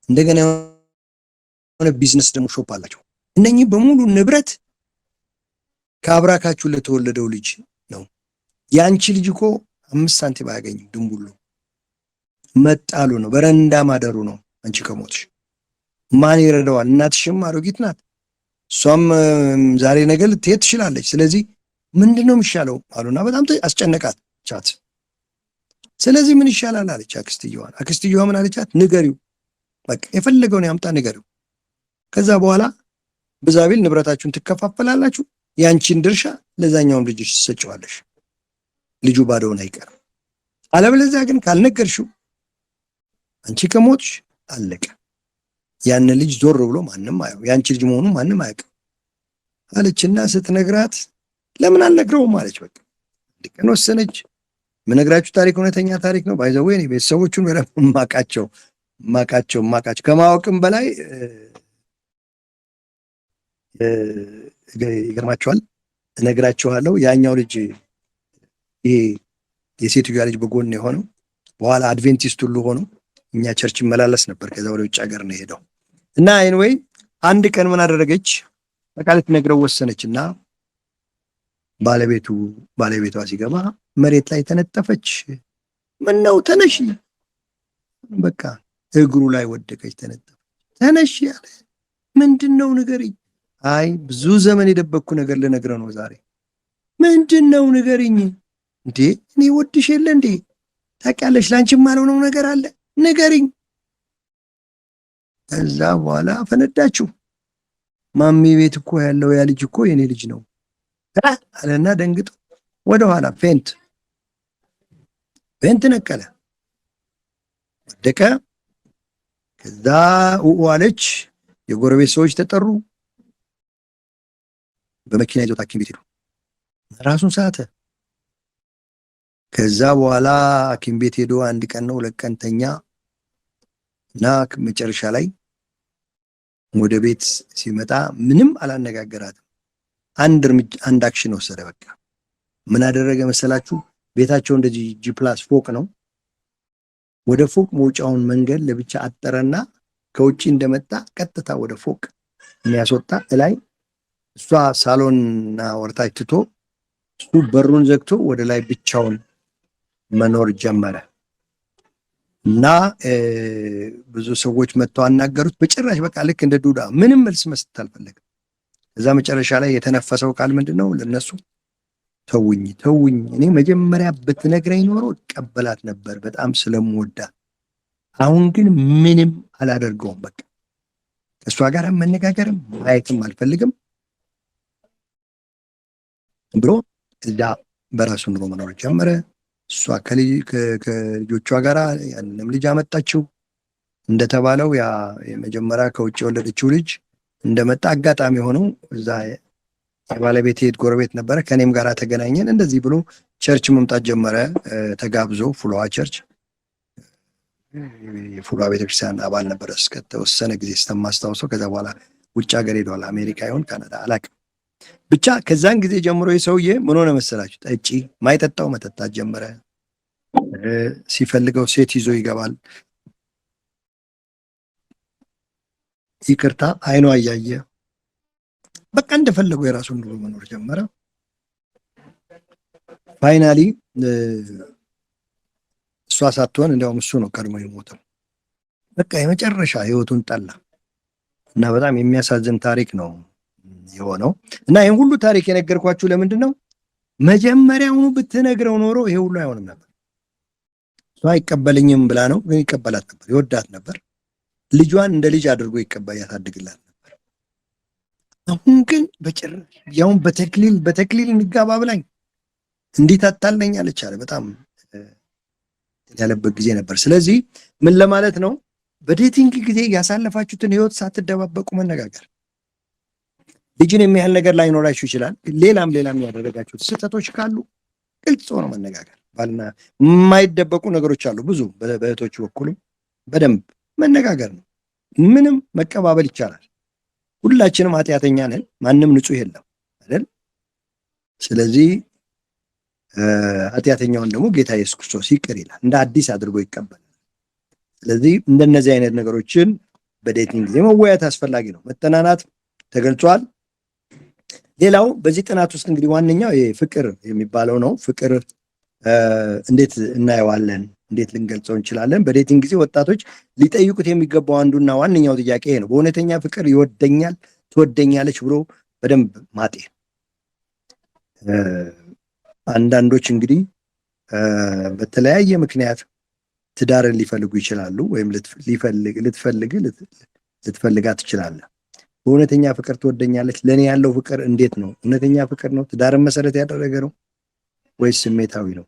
[SPEAKER 1] እንደገና የሆነ ቢዝነስ ደግሞ shop አላቸው። እነኚህ በሙሉ ንብረት ከአብራካችሁ ለተወለደው ልጅ ነው። የአንቺ ልጅ እኮ 5 ሳንቲም አያገኝም። ድንቡሉ መጣሉ ነው፣ በረንዳ ማደሩ ነው። አንቺ ከሞትሽ ማን ይረዳዋል? እናትሽም አሮጊት ናት። እሷም ዛሬ ነገ ልትሄድ ትችላለች። ስለዚህ ምንድን ነው የሚሻለው አሉና በጣም አስጨነቃት ቻት። ስለዚህ ምን ይሻላል አለች አክስትየዋን። አክስትየዋ ምን አለቻት? ንገሪው፣ በቃ የፈለገውን ያምጣ፣ ንገሪው። ከዛ በኋላ ብዛቢል ንብረታችሁን ትከፋፈላላችሁ፣ ያንቺን ድርሻ ለዛኛውም ልጅሽ ትሰጪዋለሽ። ልጁ ባዶውን አይቀርም። አለበለዚያ ግን ካልነገርሽው አንቺ ከሞትሽ አለቀ። ያን ልጅ ዞር ብሎ ማንም አየው፣ ያንቺ ልጅ መሆኑ ማንም አያውቅም አለችና ስትነግራት ለምን አልነግረውም አለች። በቃ አንድ ቀን ወሰነች። የምነግራችሁ ታሪክ እውነተኛ ታሪክ ነው። By the way ቤተሰቦቹን በደንብ ማቃቸው ማቃቸው ማቃቸው ከማወቅም በላይ ይገርማቸዋል። እነግራችኋለሁ። ያኛው ልጅ፣ ይሄ የሴትዮዋ ልጅ በጎን የሆነው፣ በኋላ አድቬንቲስት ሁሉ ሆኖ እኛ church ይመላለስ ነበር። ከዛ ወደ ውጭ ሀገር ነው የሄደው። እና anyway አንድ ቀን ምን አደረገች? በቃ ልትነግረው ወሰነች እና ባለቤቷ ሲገባ መሬት ላይ ተነጠፈች። "ምን ነው? ተነሺ።" በቃ እግሩ ላይ ወደቀች፣ ተነጠፈች። "ተነሺ" አለ። "ምንድን ነው? ንገሪኝ።" "አይ፣ ብዙ ዘመን የደበቅኩ ነገር ልነግርህ ነው ዛሬ።" "ምንድን ነው? ንገሪኝ።" "እንዴ፣ እኔ ወድሽ የለ እንዴ? ታውቂያለሽ፣ ለአንቺ የማልሆነው ነገር አለ? ንገሪኝ።" ከዛ በኋላ ፈነዳችው። "ማሚ ቤት እኮ ያለው ያ ልጅ እኮ የኔ ልጅ ነው" አለና ደንግጦ ወደኋላ faint ነቀለ፣ ወደቀ። ከዛ ኡኡ አለች። የጎረቤት ሰዎች ተጠሩ። በመኪና ይዞት ሐኪም ቤት ሄዱ። ራሱን ሳተ። ከዛ በኋላ ሐኪም ቤት ሄዶ አንድ ቀን ነው 2 ቀን ተኛ እና መጨረሻ ላይ ወደ ቤት ሲመጣ ምንም አላነጋገራትም። አንድ እርምጃ፣ አንድ action ወሰደ። በቃ ምን አደረገ መሰላችሁ? ቤታቸው እንደዚህ G+ ፎቅ ነው። ወደ ፎቅ መውጫውን መንገድ ለብቻ አጠረና ከውጭ እንደመጣ ቀጥታ ወደ ፎቅ የሚያስወጣ እላይ እሷ ሳሎንና ወርታች ትቶ እሱ በሩን ዘግቶ ወደ ላይ ብቻውን መኖር ጀመረ። እና ብዙ ሰዎች መጥተው አናገሩት። በጭራሽ በቃ ልክ እንደ ዱዳ ምንም መልስ መስጠት አልፈለግም። እዛ መጨረሻ ላይ የተነፈሰው ቃል ምንድን ነው? ለነሱ "ተውኝ፣ ተውኝ፣ እኔ መጀመሪያ ብትነግረኝ ኖሮ እቀበላት ነበር በጣም ስለምወዳት። አሁን ግን ምንም አላደርገውም። በቃ ከእሷ ጋር መነጋገርም ማየትም አልፈልግም" ብሎ እዛ በራሱ ኑሮ መኖር ጀመረ። እሷ ከልጆቿ ጋር ያንንም ልጅ አመጣችው። እንደተባለው ያ የመጀመሪያ ከውጭ የወለደችው ልጅ እንደመጣ አጋጣሚ ሆነው እዛ የባለቤቴ ጎረቤት ነበረ። ከእኔም ጋር ተገናኘን። እንደዚህ ብሎ church መምጣት ጀመረ። ተጋብዞ ፍልውሃ church፣ የፍልውሃ ቤተክርስቲያን አባል ነበረ እስከተወሰነ ጊዜ እስከማስታውሰው። ከዛ በኋላ ውጭ ሀገር ሄደዋል። አሜሪካ ይሁን ካናዳ አላውቅም። ብቻ ከዛን ጊዜ ጀምሮ የሰውዬ ምን ሆነ መሰላችሁ? ጠጪ፣ ማይጠጣው መጠጣት ጀመረ። ሲፈልገው ሴት ይዞ ይገባል። ይቅርታ፣ አይኗ እያየ በቃ እንደፈለገው የራሱን ኑሮ መኖር ጀመረ። Finally እሷ ሳትሆን እንዲያውም እሱ ነው ቀድሞ የሞተው። በቃ የመጨረሻ ህይወቱን ጠላ እና በጣም የሚያሳዝን ታሪክ ነው የሆነው። እና ይህን ሁሉ ታሪክ የነገርኳችሁ ለምንድን ነው? መጀመሪያውኑ ብትነግረው ኖሮ ይሄ ሁሉ አይሆንም ነበር። እሷ አይቀበልኝም ብላ ነው፣ ግን ይቀበላት ነበር፣ ይወዳት ነበር። ልጇን እንደ ልጅ አድርጎ ይቀበል ያሳድግላት ነበር። አሁን ግን በጭራሽ፣ ያውን በተክሊል እንጋባ ብላኝ እንዴት አታለኛለች አለ። በጣም ያለበት ጊዜ ነበር። ስለዚህ ምን ለማለት ነው? በ dating ጊዜ ያሳለፋችሁትን ህይወት ሳትደባበቁ መነጋገር። ልጅን የሚያህል ነገር ላይኖራችሁ ይችላል። ሌላም ሌላም ያደረጋችሁት ስህተቶች ካሉ ግልጽ ሆኖ መነጋገር። ባልና የማይደበቁ ነገሮች አሉ ብዙ። በእህቶች በኩልም በደንብ መነጋገር ነው። ምንም መቀባበል ይቻላል። ሁላችንም ኃጢአተኛ ነን። ማንም ንጹህ የለም አይደል? ስለዚህ ኃጢአተኛውን ደግሞ ጌታ ኢየሱስ ክርስቶስ ይቅር ይላል፣ እንደ አዲስ አድርጎ ይቀበላል። ስለዚህ እንደነዚህ አይነት ነገሮችን በ dating ጊዜ መወያየት አስፈላጊ ነው። መጠናናት ተገልጿል። ሌላው በዚህ ጥናት ውስጥ እንግዲህ ዋነኛው ይሄ ፍቅር የሚባለው ነው። ፍቅር እንዴት እናየዋለን? እንዴት ልንገልጸው እንችላለን? በ dating ጊዜ ወጣቶች ሊጠይቁት የሚገባው አንዱና ዋነኛው ጥያቄ ይሄ ነው። በእውነተኛ ፍቅር ይወደኛል፣ ትወደኛለች ብሎ በደንብ ማጤን። አንዳንዶች እንግዲህ በተለያየ ምክንያት ትዳርን ሊፈልጉ ይችላሉ፣ ወይም ልትፈልግ ልትፈልጋት ትችላለህ። በእውነተኛ ፍቅር ትወደኛለች? ለእኔ ያለው ፍቅር እንዴት ነው? እውነተኛ ፍቅር ነው? ትዳርን መሰረት ያደረገ ነው ወይስ ስሜታዊ ነው?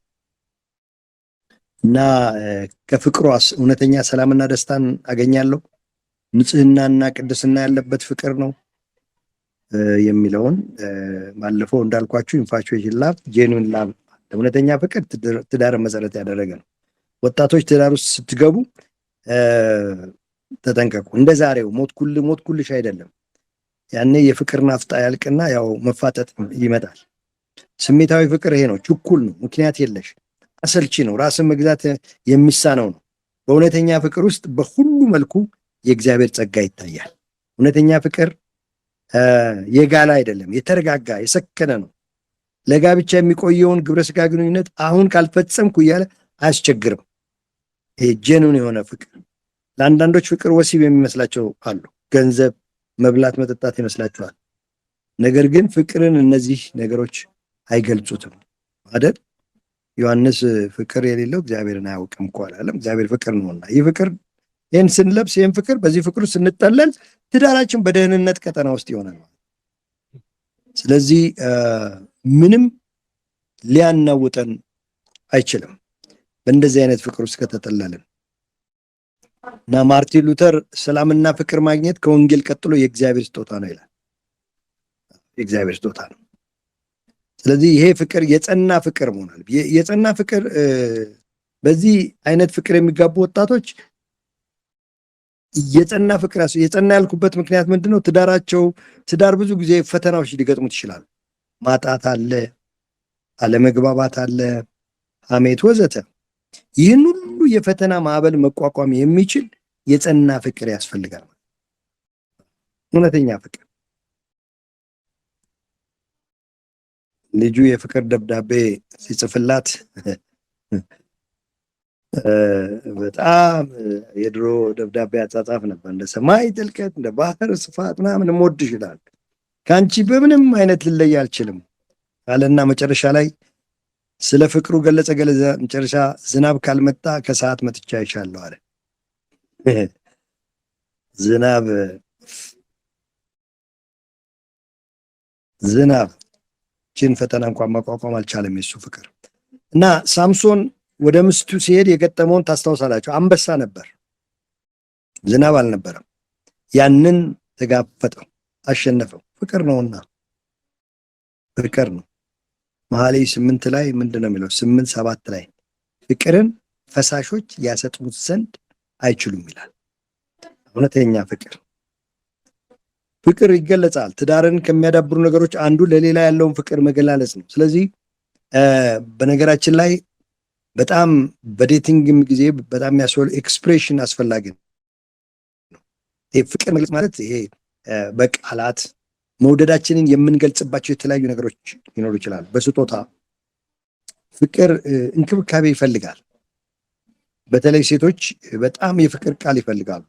[SPEAKER 1] እና ከፍቅሯስ እውነተኛ ሰላምና ደስታን አገኛለሁ? ንጽህናና ቅድስና ያለበት ፍቅር ነው የሚለውን ባለፈው እንዳልኳችሁ infatuation love፣ genuine love አለ። እውነተኛ ፍቅር ትዳርን መሰረት ያደረገ ነው። ወጣቶች፣ ትዳር ውስጥ ስትገቡ ተጠንቀቁ። እንደ ዛሬው ሞትኩልህ ሞትኩልሽ አይደለም። ያኔ የፍቅር ናፍጣ ያልቅና ያው መፋጠጥ ይመጣል። ስሜታዊ ፍቅር ይሄ ነው። ችኩል ነው፣ ምክንያት የለሽ፣ አሰልቺ ነው፣ ራስን መግዛት የሚሳነው ነው። በእውነተኛ ፍቅር ውስጥ በሁሉ መልኩ የእግዚአብሔር ጸጋ ይታያል። እውነተኛ ፍቅር የጋለ አይደለም፣ የተረጋጋ የሰከነ ነው። ለጋብቻ የሚቆየውን ግብረ ስጋ ግንኙነት አሁን ካልፈጸምኩ እያለ አያስቸግርም። ይሄ genuine የሆነ ፍቅር። ለአንዳንዶች ፍቅር ወሲብ የሚመስላቸው አሉ። ገንዘብ፣ መብላት፣ መጠጣት ይመስላቸዋል። ነገር ግን ፍቅርን እነዚህ ነገሮች አይገልጹትም አይደል? ዮሐንስ ፍቅር የሌለው እግዚአብሔርን አያውቅም እኮ አላለም? እግዚአብሔር ፍቅር ነውና ይህ ፍቅር፣ ይህን ስንለብስ፣ ይህን ፍቅር፣ በዚህ ፍቅር ስንጠለል ትዳራችን በደህንነት ቀጠና ውስጥ ይሆናል። ስለዚህ ምንም ሊያናውጠን አይችልም በእንደዚህ አይነት ፍቅር ውስጥ ከተጠለልን። እና ማርቲን ሉተር ሰላምና ፍቅር ማግኘት ከወንጌል ቀጥሎ የእግዚአብሔር ስጦታ ነው ይላል። የእግዚአብሔር ስጦታ ነው። ስለዚህ ይሄ ፍቅር የጸና ፍቅር መሆናል። የጸና ፍቅር፣ በዚህ አይነት ፍቅር የሚጋቡ ወጣቶች የጸና ፍቅር፣ የጸና ያልኩበት ምክንያት ምንድነው? ትዳር ብዙ ጊዜ ፈተናዎች ሊገጥሙት ይችላሉ። ማጣት አለ፣ አለመግባባት አለ፣ ሐሜት ወዘተ። ይህን ሁሉ የፈተና ማዕበል መቋቋም የሚችል የጸና ፍቅር ያስፈልጋል። እውነተኛ ፍቅር። ልጁ የፍቅር ደብዳቤ ሲጽፍላት በጣም የድሮ ደብዳቤ አጻጻፍ ነበር። እንደ ሰማይ ጥልቀት እንደ ባህር ስፋት ምናምን እምወድሽ ይላል። ከአንቺ በምንም አይነት ልለይ አልችልም አለና መጨረሻ ላይ ስለ ፍቅሩ ገለጸ ገለጸ። መጨረሻ ዝናብ ካልመጣ ከሰዓት መጥቻ አይሻለሁ አለ። ዝናብ ዝናብ ችን ፈተና እንኳን መቋቋም አልቻለም የሱ ፍቅር። እና ሳምሶን ወደ ምስቱ ሲሄድ የገጠመውን ታስታውሳላችሁ። አንበሳ ነበር፣ ዝናብ አልነበረም። ያንን ተጋፈጠው፣ አሸነፈው። ፍቅር ነውና፣ ፍቅር ነው። መኃልየ 8 ላይ ምንድን ነው የሚለው? 8:7 ላይ ፍቅርን ፈሳሾች ያሰጥሙት ዘንድ አይችሉም ይላል። እውነተኛ ፍቅር፣ ፍቅር ይገለጻል። ትዳርን ከሚያዳብሩ ነገሮች አንዱ ለሌላ ያለውን ፍቅር መገላለጽ ነው። ስለዚህ በነገራችን ላይ በጣም በ dating ም ጊዜ በጣም የሚያስፈልግ expression አስፈላጊ ነው። ይሄ ፍቅር መግለጽ ማለት ይሄ በቃላት መውደዳችንን የምንገልጽባቸው የተለያዩ ነገሮች ሊኖሩ ይችላሉ። በስጦታ። ፍቅር እንክብካቤ ይፈልጋል። በተለይ ሴቶች በጣም የፍቅር ቃል ይፈልጋሉ።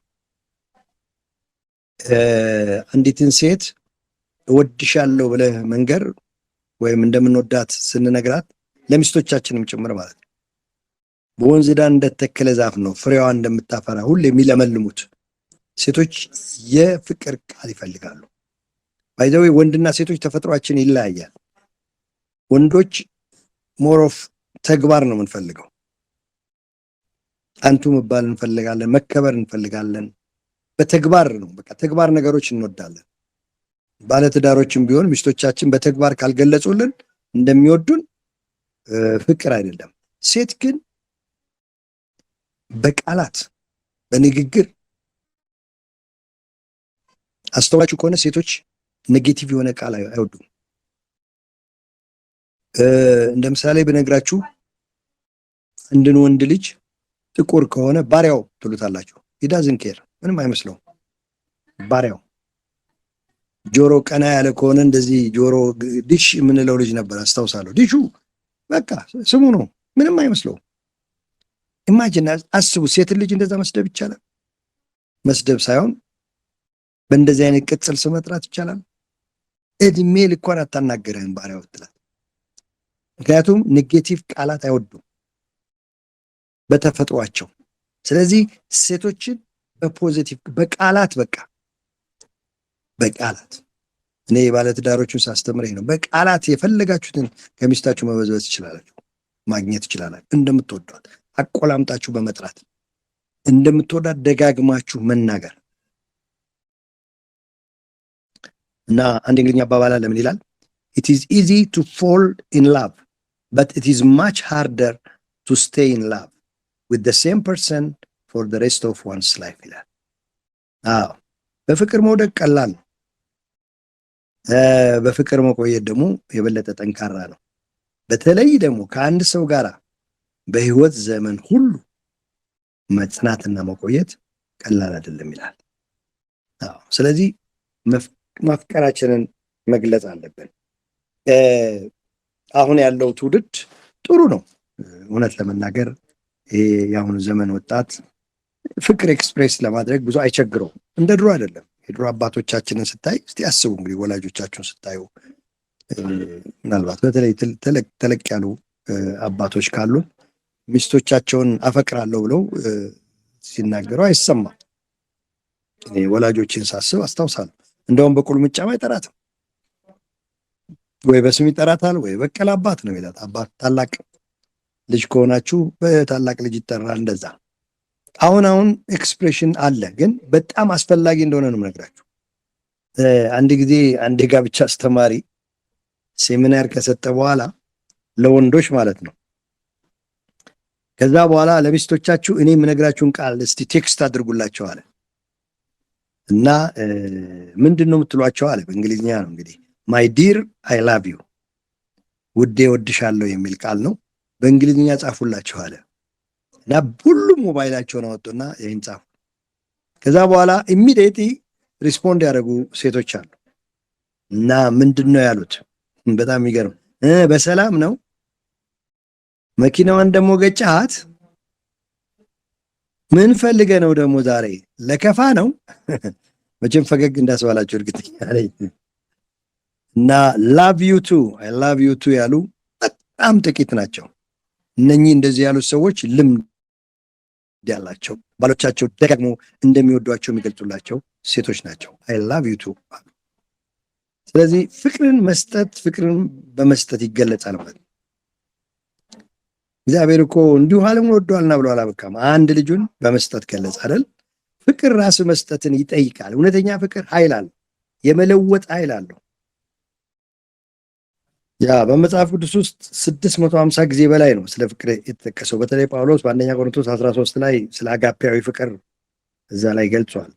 [SPEAKER 1] አንዲትን ሴት እወድሻለሁ ብለህ መንገር ወይም እንደምንወዳት ስንነግራት፣ ለሚስቶቻችንም ጭምር ማለት ነው። በወንዝ ዳር እንደተተከለ ዛፍ ነው ፍሬዋ እንደምታፈራ ሁሌ የሚለመልሙት። ሴቶች የፍቅር ቃል ይፈልጋሉ። By the way፣ ወንድና ሴቶች ተፈጥሯችን ይለያያል። ወንዶች more of ተግባር ነው የምንፈልገው። አንቱ መባል እንፈልጋለን፣ መከበር እንፈልጋለን። በተግባር ነው፣ በቃ ተግባር ነገሮች እንወዳለን። ባለትዳሮችም ቢሆን ሚስቶቻችን በተግባር ካልገለጹልን እንደሚወዱን ፍቅር አይደለም። ሴት ግን በቃላት፣ በንግግር። አስተውላችሁ ከሆነ ሴቶች negative የሆነ ቃል አይወዱም። እንደ ምሳሌ ብነግራችሁ አንድን ወንድ ልጅ ጥቁር ከሆነ ባሪያው ትሉታላችሁ። He doesn't care፣ ምንም አይመስለውም። ባሪያው። ጆሮ ቀና ያለ ከሆነ እንደዚህ ጆሮ ዲሽ የምንለው ልጅ ነበር፣ አስታውሳለሁ። ዲሹ በቃ ስሙ ነው፣ ምንም አይመስለውም። Imagine፣ አስቡ፣ ሴትን ልጅ እንደዛ መስደብ ይቻላል? መስደብ ሳይሆን በእንደዚህ አይነት ቅጽል ስም መጥራት ይቻላል? እድሜ ልኳን አታናገረህም ባሪያው ትላት። ምክንያቱም negative ቃላት አይወዱም በተፈጥሯቸው። ስለዚህ ሴቶችን በ positive በቃላት፣ በቃ በቃላት፣ እኔ የባለትዳሮችን ሳስተምር ነው። በቃላት የፈለጋችሁትን ከሚስታችሁ መበዝበዝ ትችላላችሁ፣ ማግኘት ትችላላችሁ። እንደምትወዷት አቆላምጣችሁ በመጥራት፣ እንደምትወዳት ደጋግማችሁ መናገር። እና አንድ እንግሊዝኛ አባባል አለ። ምን ይላል? "It is easy to fall in love, But it is much harder to stay in love with the same person for the rest of one's life" ይላል። አዎ፣ በፍቅር መውደቅ ቀላል ነው። በፍቅር መቆየት ደግሞ የበለጠ ጠንካራ ነው። በተለይ ደግሞ ከአንድ ሰው ጋር በህይወት ዘመን ሁሉ መጽናትና መቆየት ቀላል አይደለም ይላል። አዎ፣ ስለዚህ ማፍቀራችንን መግለጽ አለብን። አሁን ያለው ትውልድ ጥሩ ነው። እውነት ለመናገር ይሄ የአሁኑ ዘመን ወጣት ፍቅር express ለማድረግ ብዙ አይቸግረውም። እንደ ድሮ አይደለም። የድሮ አባቶቻችንን ስታይ፣ እስቲ አስቡ እንግዲህ፣ ወላጆቻችሁን ስታዩ፣ ምናልባት በተለይ ተለቅ ያሉ አባቶች ካሉ ሚስቶቻቸውን አፈቅራለሁ ብለው ሲናገሩ አይሰማም። እኔ ወላጆችን ሳስብ አስታውሳለሁ። እንደውም በቁልምጫም አይጠራትም፣ ወይ በስም ይጠራታል፣ ወይ በቀል አባት ነው የሚላት። አባት፣ ታላቅ ልጅ ከሆናችሁ በታላቅ ልጅ ይጠራል። እንደዛ አሁን አሁን expression አለ፣ ግን በጣም አስፈላጊ እንደሆነ ነው የምነግራችሁ። አንድ ጊዜ አንድ የጋብቻ አስተማሪ ሴሚናር ከሰጠ በኋላ፣ ለወንዶች ማለት ነው፣ ከዛ በኋላ ለሚስቶቻችሁ እኔ የምነግራችሁን ቃል እስቲ text አድርጉላቸው አለ። እና ምንድን ነው የምትሏቸው አለ። በእንግሊዝኛ ነው እንግዲህ፣ "My dear, I love you"፣ ውዴ እወድሻለሁ የሚል ቃል ነው። በእንግሊዝኛ ጻፉላቸው አለ። እና ሁሉም ሞባይላቸውን አወጡና ይህን ጻፉ። ከዛ በኋላ immediately respond ያደረጉ ሴቶች አሉ። እና ምንድን ነው ያሉት? በጣም የሚገርም፣ በሰላም ነው? መኪናዋን ደግሞ ገጫሃት? ምን ፈልገ ነው ደግሞ ዛሬ? ለከፋ ነው? መቼም ፈገግ እንዳስባላቸው እርግጠኛ ነኝ። እና "Love you too, I love you too" ያሉ በጣም ጥቂት ናቸው። እነኚህ እንደዚህ ያሉት ሰዎች ልምድ ያላቸው፣ ባሎቻቸው ደጋግሞ እንደሚወዷቸው የሚገልጹላቸው ሴቶች ናቸው። "I love you too" አሉ። ስለዚህ ፍቅርን መስጠት፣ ፍቅርን በመስጠት ይገለጻል ማለት ነው። እግዚአብሔር እኮ እንዲሁ ዓለሙን ወዷልና ብሎ አላበቃም። አንድ ልጁን በመስጠት ገለጸ አይደል? ፍቅር ራስ መስጠትን ይጠይቃል። እውነተኛ ፍቅር ኃይል አለው፣ የመለወጥ ኃይል አለው። ያ በመጽሐፍ ቅዱስ ውስጥ 650 ጊዜ በላይ ነው ስለ ፍቅር የተጠቀሰው። በተለይ ጳውሎስ በአንደኛ ቆሮንቶስ 13 ላይ ስለ አጋፔያዊ ፍቅር እዛ ላይ ገልጿል፣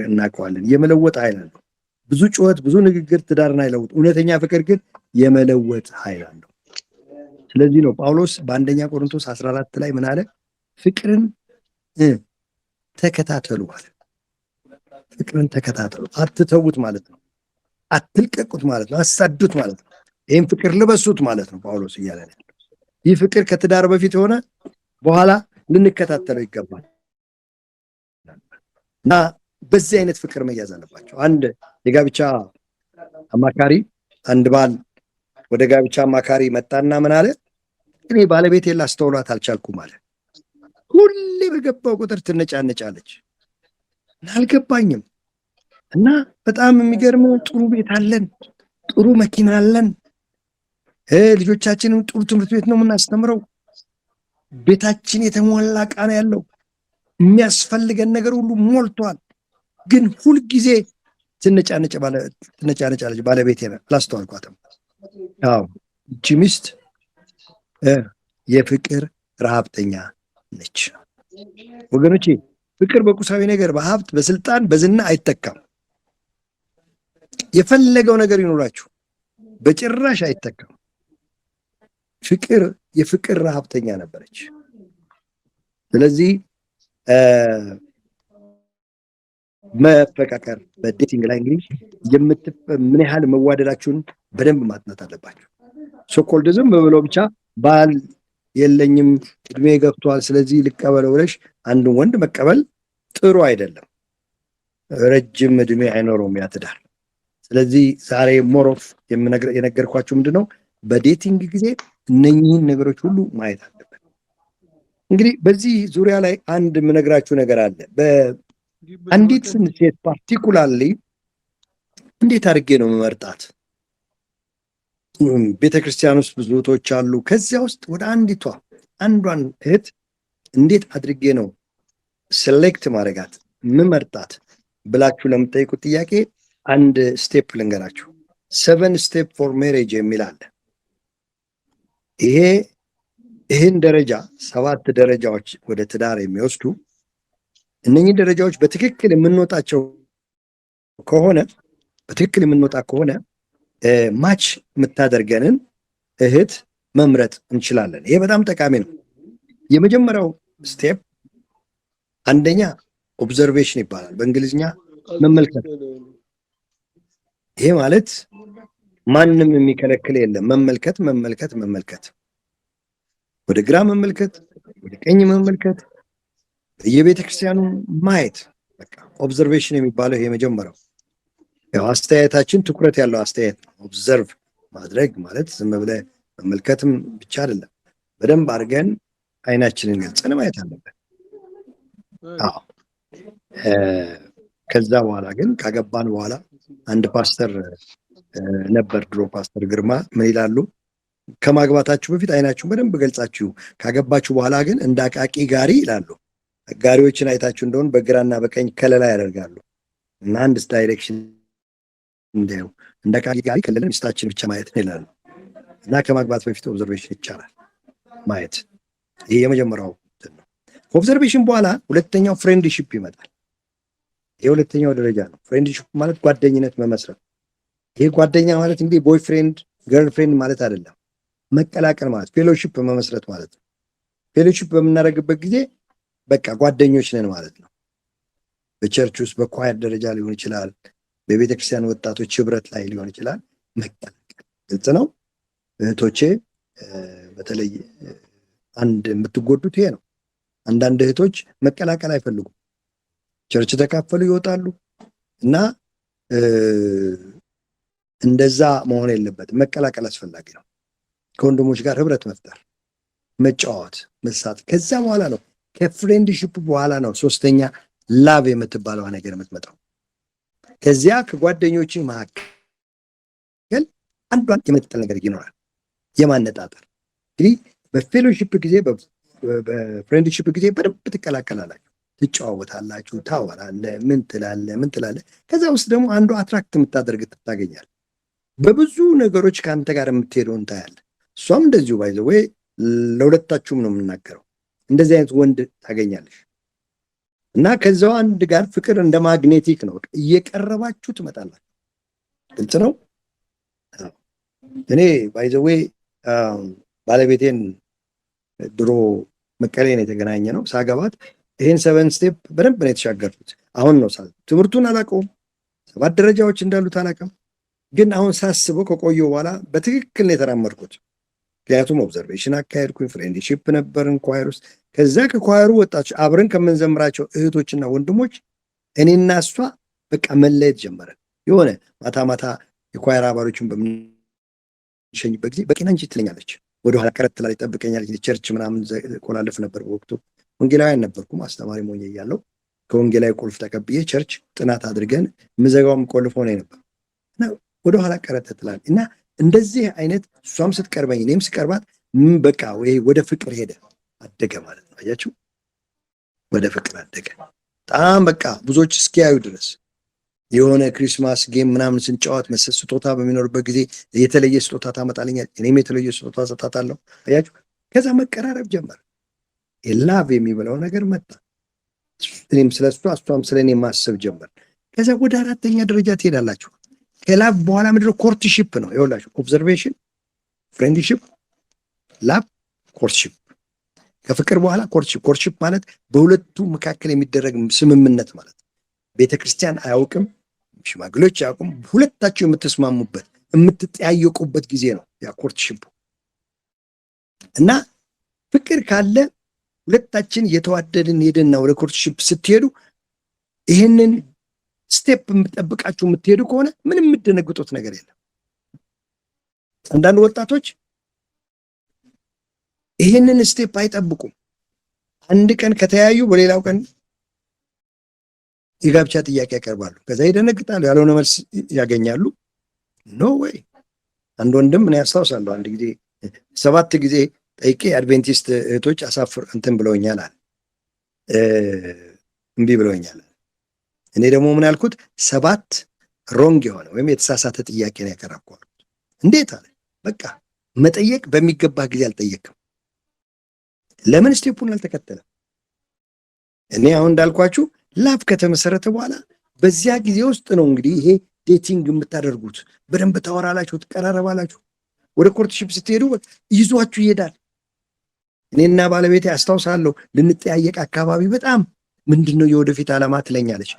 [SPEAKER 1] እናውቀዋለን። የመለወጥ ኃይል አለው። ብዙ ጩኸት፣ ብዙ ንግግር ትዳርን አይለውጥ። እውነተኛ ፍቅር ግን የመለወጥ ኃይል አለው። ስለዚህ ነው ጳውሎስ በአንደኛ ቆሮንቶስ 14 ላይ ምን አለ? ፍቅርን ተከታተሉ አለ። ፍቅርን ተከታተሉ፣ አትተዉት ማለት ነው። አትልቀቁት ማለት ነው። አሳዱት ማለት ነው። ይህም ፍቅር ልበሱት ማለት ነው ጳውሎስ እያለ ያለው። ይህ ፍቅር ከትዳር በፊት ሆነ በኋላ ልንከታተለው ይገባል እና በዚህ አይነት ፍቅር መያዝ አለባቸው። አንድ የጋብቻ አማካሪ፣ አንድ ባል ወደ ጋብቻ አማካሪ መጣና ምን አለ? "እኔ ባለቤቴን ላስተውላት አልቻልኩም" አለ። "ሁሌ በገባው ቁጥር ትነጫነጫለች እና አልገባኝም። እና በጣም የሚገርም ጥሩ ቤት አለን፣ ጥሩ መኪና አለን፣ ልጆቻችንም ጥሩ ትምህርት ቤት ነው የምናስተምረው። ቤታችን የተሟላ ዕቃ ነው ያለው፣ የሚያስፈልገን ነገር ሁሉ ሞልቷል። ግን ሁልጊዜ ትነጫነጫለች ባለቤቴ፣ አላስተዋልኳትም።" አዎ፣ ይቺ ሚስት የፍቅር ረሃብተኛ ነች። ወገኖቼ፣ ፍቅር በቁሳዊ ነገር፣ በሀብት፣ በስልጣን፣ በዝና አይተካም። የፈለገው ነገር ይኖራችሁ በጭራሽ አይተካም። ፍቅር፣ የፍቅር ረሃብተኛ ነበረች። ስለዚህ መፈቃቀር በ dating ላይ እንግዲህ ምን ያህል መዋደዳችሁን በደንብ ማጥናት አለባችሁ። So called ዝም ብሎ ብቻ ባል የለኝም፣ እድሜ ገብቷል፣ ስለዚህ ልቀበለው ብለሽ አንዱን ወንድ መቀበል ጥሩ አይደለም። ረጅም እድሜ አይኖረውም ያ ትዳር። ስለዚህ ዛሬ more of የነገርኳችሁ ምንድን ነው፣ በ dating ጊዜ እነኚህን ነገሮች ሁሉ ማየት አለብን። እንግዲህ በዚህ ዙሪያ ላይ አንድ የምነግራችሁ ነገር አለ። በአንዲት ሴት particularly እንዴት አድርጌ ነው የምመርጣት? ቤተክርስቲያን ውስጥ ብዙ እህቶች አሉ። ከዚያ ውስጥ ወደ አንዲቷ፣ አንዷን እህት እንዴት አድርጌ ነው select ማድረጋት፣ ምመርጣት ብላችሁ ለምትጠይቁት ጥያቄ አንድ step ልንገራችሁ። Seven step for marriage የሚል አለ። ይህን ደረጃ፣ ሰባት ደረጃዎች ወደ ትዳር የሚወስዱ እነኚህ ደረጃዎች በትክክል የምንወጣቸው ከሆነ፣ በትክክል የምንወጣ ከሆነ match የምታደርገንን እህት መምረጥ እንችላለን። ይሄ በጣም ጠቃሚ ነው። የመጀመሪያው step አንደኛ observation ይባላል፣ በእንግሊዝኛ መመልከት። ይሄ ማለት ማንም የሚከለክል የለም። መመልከት፣ መመልከት፣ መመልከት፣ ወደ ግራ መመልከት፣ ወደ ቀኝ መመልከት፣ በየቤተ ክርስቲያኑ ማየት። በቃ observation የሚባለው ይሄ የመጀመሪያው፣ ያው አስተያየታችን ትኩረት ያለው አስተያየት ነው። Observe ማድረግ ማለት ዝም ብለህ መመልከትም ብቻ አይደለም። በደንብ አድርገን አይናችንን ገልጸን ማየት አለብን። አዎ፣ ከዛ በኋላ ግን ካገባን በኋላ አንድ ፓስተር ነበር ድሮ፣ ፓስተር ግርማ፣ ምን ይላሉ? ከማግባታችሁ በፊት አይናችሁን በደንብ ገልጻችሁ፣ ካገባችሁ በኋላ ግን እንደ አቃቂ ጋሪ ይላሉ። ጋሪዎችን አይታችሁ እንደሆን በግራና በቀኝ ከለላ ያደርጋሉ እና አንድ direction እንዲያዩ፣ እንደ አቃቂ ጋሪ ከለለን ሚስታችን ብቻ ማየት ነው ይላሉ። እና ከማግባት በፊት observation ይቻላል ማየት። ይሄ የመጀመሪያው ነው። ከ observation በኋላ ሁለተኛው friendship ይመጣል። የሁለተኛው ደረጃ ነው። Friendship ማለት ጓደኝነት መመስረት። ይሄ ጓደኛ ማለት እንግዲህ boyfriend girlfriend ማለት አይደለም። መቀላቀል ማለት፣ fellowship መመስረት ማለት ነው። Fellowship በምናደርግበት ጊዜ በቃ ጓደኞች ነን ማለት ነው። በ church ውስጥ በ choir ደረጃ ሊሆን ይችላል። በቤተ ክርስቲያን ወጣቶች ህብረት ላይ ሊሆን ይችላል። መቀላቀል ግልጽ ነው። እህቶቼ በተለይ አንድ የምትጎዱት ይሄ ነው። አንዳንድ እህቶች መቀላቀል አይፈልጉም። Church ተካፈሉ ይወጣሉ እና እንደዛ መሆን የለበትም። መቀላቀል አስፈላጊ ነው። ከወንድሞች ጋር ህብረት መፍጠር፣ መጫወት፣ መሳት። ከዛ በኋላ ነው፣ ከ friendship በኋላ ነው ሶስተኛ love የምትባለዋ ነገር የምትመጣው። ከዚያ ከጓደኞች መካከል አንዷን የመጠል ነገር ይኖራል፣ የማነጣጠር። እንግዲህ በ fellowship ጊዜ፣ በ friendship ጊዜ በደንብ ትቀላቀላላችሁ፣ ትጨዋወታላችሁ፣ ታወራለህ፣ ምን ትላለህ፣ ምን ትላለህ። ከዛ ውስጥ ደግሞ አንዱ attract የምታደርግ ታገኛለህ። በብዙ ነገሮች ከአንተ ጋር የምትሄደውን ታያለህ። እሷም እንደዚሁ፣ by the way ለሁለታችሁም ነው የምናገረው። እንደዚህ አይነት ወንድ ታገኛለሽ እና ከዛው አንድ ጋር ፍቅር እንደ magnetic ነው፣ እየቀረባችሁ ትመጣላችሁ። ግልጽ ነው። እኔ by the way ባለቤቴን ድሮ መቀሌ ነው የተገናኘነው። ሳገባት ይህን seven step በደንብ ነው የተሻገርኩት። አሁን ነው ትምህርቱን አላውቀውም፣ ሰባት ደረጃዎች እንዳሉት አላውቅም። ግን አሁን ሳስበው ከቆየሁ በኋላ በትክክል ነው የተራመድኩት። ምክንያቱም observation አካሄድኩኝ፣ friendship ነበርን choir ውስጥ። ከዛ ከ choir ኡ ወጣች አብረን ከምንዘምራቸው እህቶችና ወንድሞች እኔና እሷ በቃ መለየት ጀመረን። የሆነ ማታ ማታ የ choir አባሎችን በምንሸኝበት ጊዜ በቂና እንጂ ትለኛለች፣ ወደኋላ ቀረት ትላለች፣ ጠብቀኛለች። Church ምናምን ቆላልፍ ነበር በወቅቱ፣ ወንጌላዊ አልነበርኩም፣ አስተማሪ ሆኜ እያለሁ ከወንጌላዊ ቁልፍ ተቀብዬ church ጥናት አድርገን ምዘጋው ቆልፎ ነው ነበር እና ወደኋላ ቀረት ትላለች እና እንደዚህ አይነት እሷም ስትቀርበኝ እኔም ስቀርባት በቃ ወይ ወደ ፍቅር ሄደ፣ አደገ ማለት ነው። አያችሁ፣ ወደ ፍቅር አደገ። በጣም በቃ ብዙዎች እስኪያዩ ድረስ የሆነ Christmas game ምናምን ስንጫወት መሰል ስጦታ በሚኖርበት ጊዜ የተለየ ስጦታ ታመጣልኛል፣ እኔም የተለየ ስጦታ ሰጣታለሁ። አያችሁ፣ ከዛ መቀራረብ ጀመር። Love የሚባለው ነገር መጣ። እኔም ስለ እሷ እሷም ስለ እኔ ማሰብ ጀመር። ከዛ ወደ አራተኛ ደረጃ ትሄዳላችሁ። ከ love በኋላ ምንድነው? Courtship ነው። ይኸውላችሁ observation፣ friendship፣ love፣ courtship። ከፍቅር በኋላ courtship። Courtship ማለት በሁለቱ መካከል የሚደረግ ስምምነት ማለት ነው። ቤተ ክርስቲያን አያውቅም፣ ሽማግሌዎች አያውቁም። ሁለታችሁ የምትስማሙበት፣ የምትጠያየቁበት ጊዜ ነው ያ courtship። እና ፍቅር ካለ ሁለታችን እየተዋደድን ሄደና ወደ courtship ስትሄዱ ይህንን step የምጠብቃችሁ የምትሄዱ ከሆነ ምንም የምትደነግጡት ነገር የለም። አንዳንድ ወጣቶች ይህንን step አይጠብቁም። አንድ ቀን ከተያዩ በሌላው ቀን የጋብቻ ጥያቄ ያቀርባሉ። ከዛ ይደነግጣሉ፣ ያልሆነ መልስ ያገኛሉ። No way። አንድ ወንድም እኔ ያስታውሳለሁ፣ አንድ ጊዜ ሰባት ጊዜ ጠይቄ አድቬንቲስት እህቶች አሳፍር እንትን ብለውኛል አለ፣ እምቢ ብለውኛል። እኔ ደግሞ ምን ያልኩት፣ ሰባት wrong የሆነ ወይም የተሳሳተ ጥያቄ ነው ያቀረብኩ አልኩት። እንዴት አለ። በቃ መጠየቅ በሚገባ ጊዜ አልጠየቅም። ለምን step ኡን አልተከተለም? እኔ አሁን እንዳልኳችሁ love ከተመሰረተ በኋላ በዚያ ጊዜ ውስጥ ነው እንግዲህ ይሄ dating የምታደርጉት። በደንብ ታወራላችሁ፣ ትቀራረባላችሁ። ወደ courtship ስትሄዱ ይዟችሁ ይሄዳል። እኔና ባለቤቴ አስታውሳለሁ፣ ልንጠያየቅ አካባቢ በጣም "ምንድን ነው የወደፊት ዓላማ?" ትለኛለች።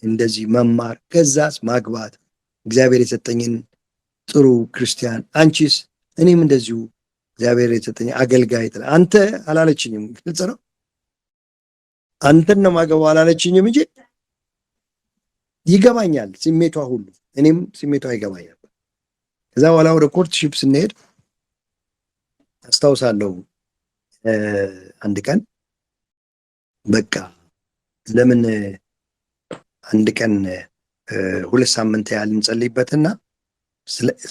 [SPEAKER 1] እንደዚህ መማር፣ ከዛስ ማግባት፣ እግዚአብሔር የሰጠኝን ጥሩ ክርስቲያን። አንቺስ? እኔም እንደዚሁ እግዚአብሔር የሰጠኝ አገልጋይ። አንተ አላለችኝም። ግልጽ ነው። አንተን ነው ማገባው አላለችኝም እንጂ ይገባኛል ስሜቷ ሁሉ፣ እኔም ስሜቷ ይገባኛል። ከዛ በኋላ ወደ courtship ስንሄድ አስታውሳለሁ፣ አንድ ቀን በቃ ለምን አንድ ቀን 2 ሳምንት ያህል እንጸልይበትና፣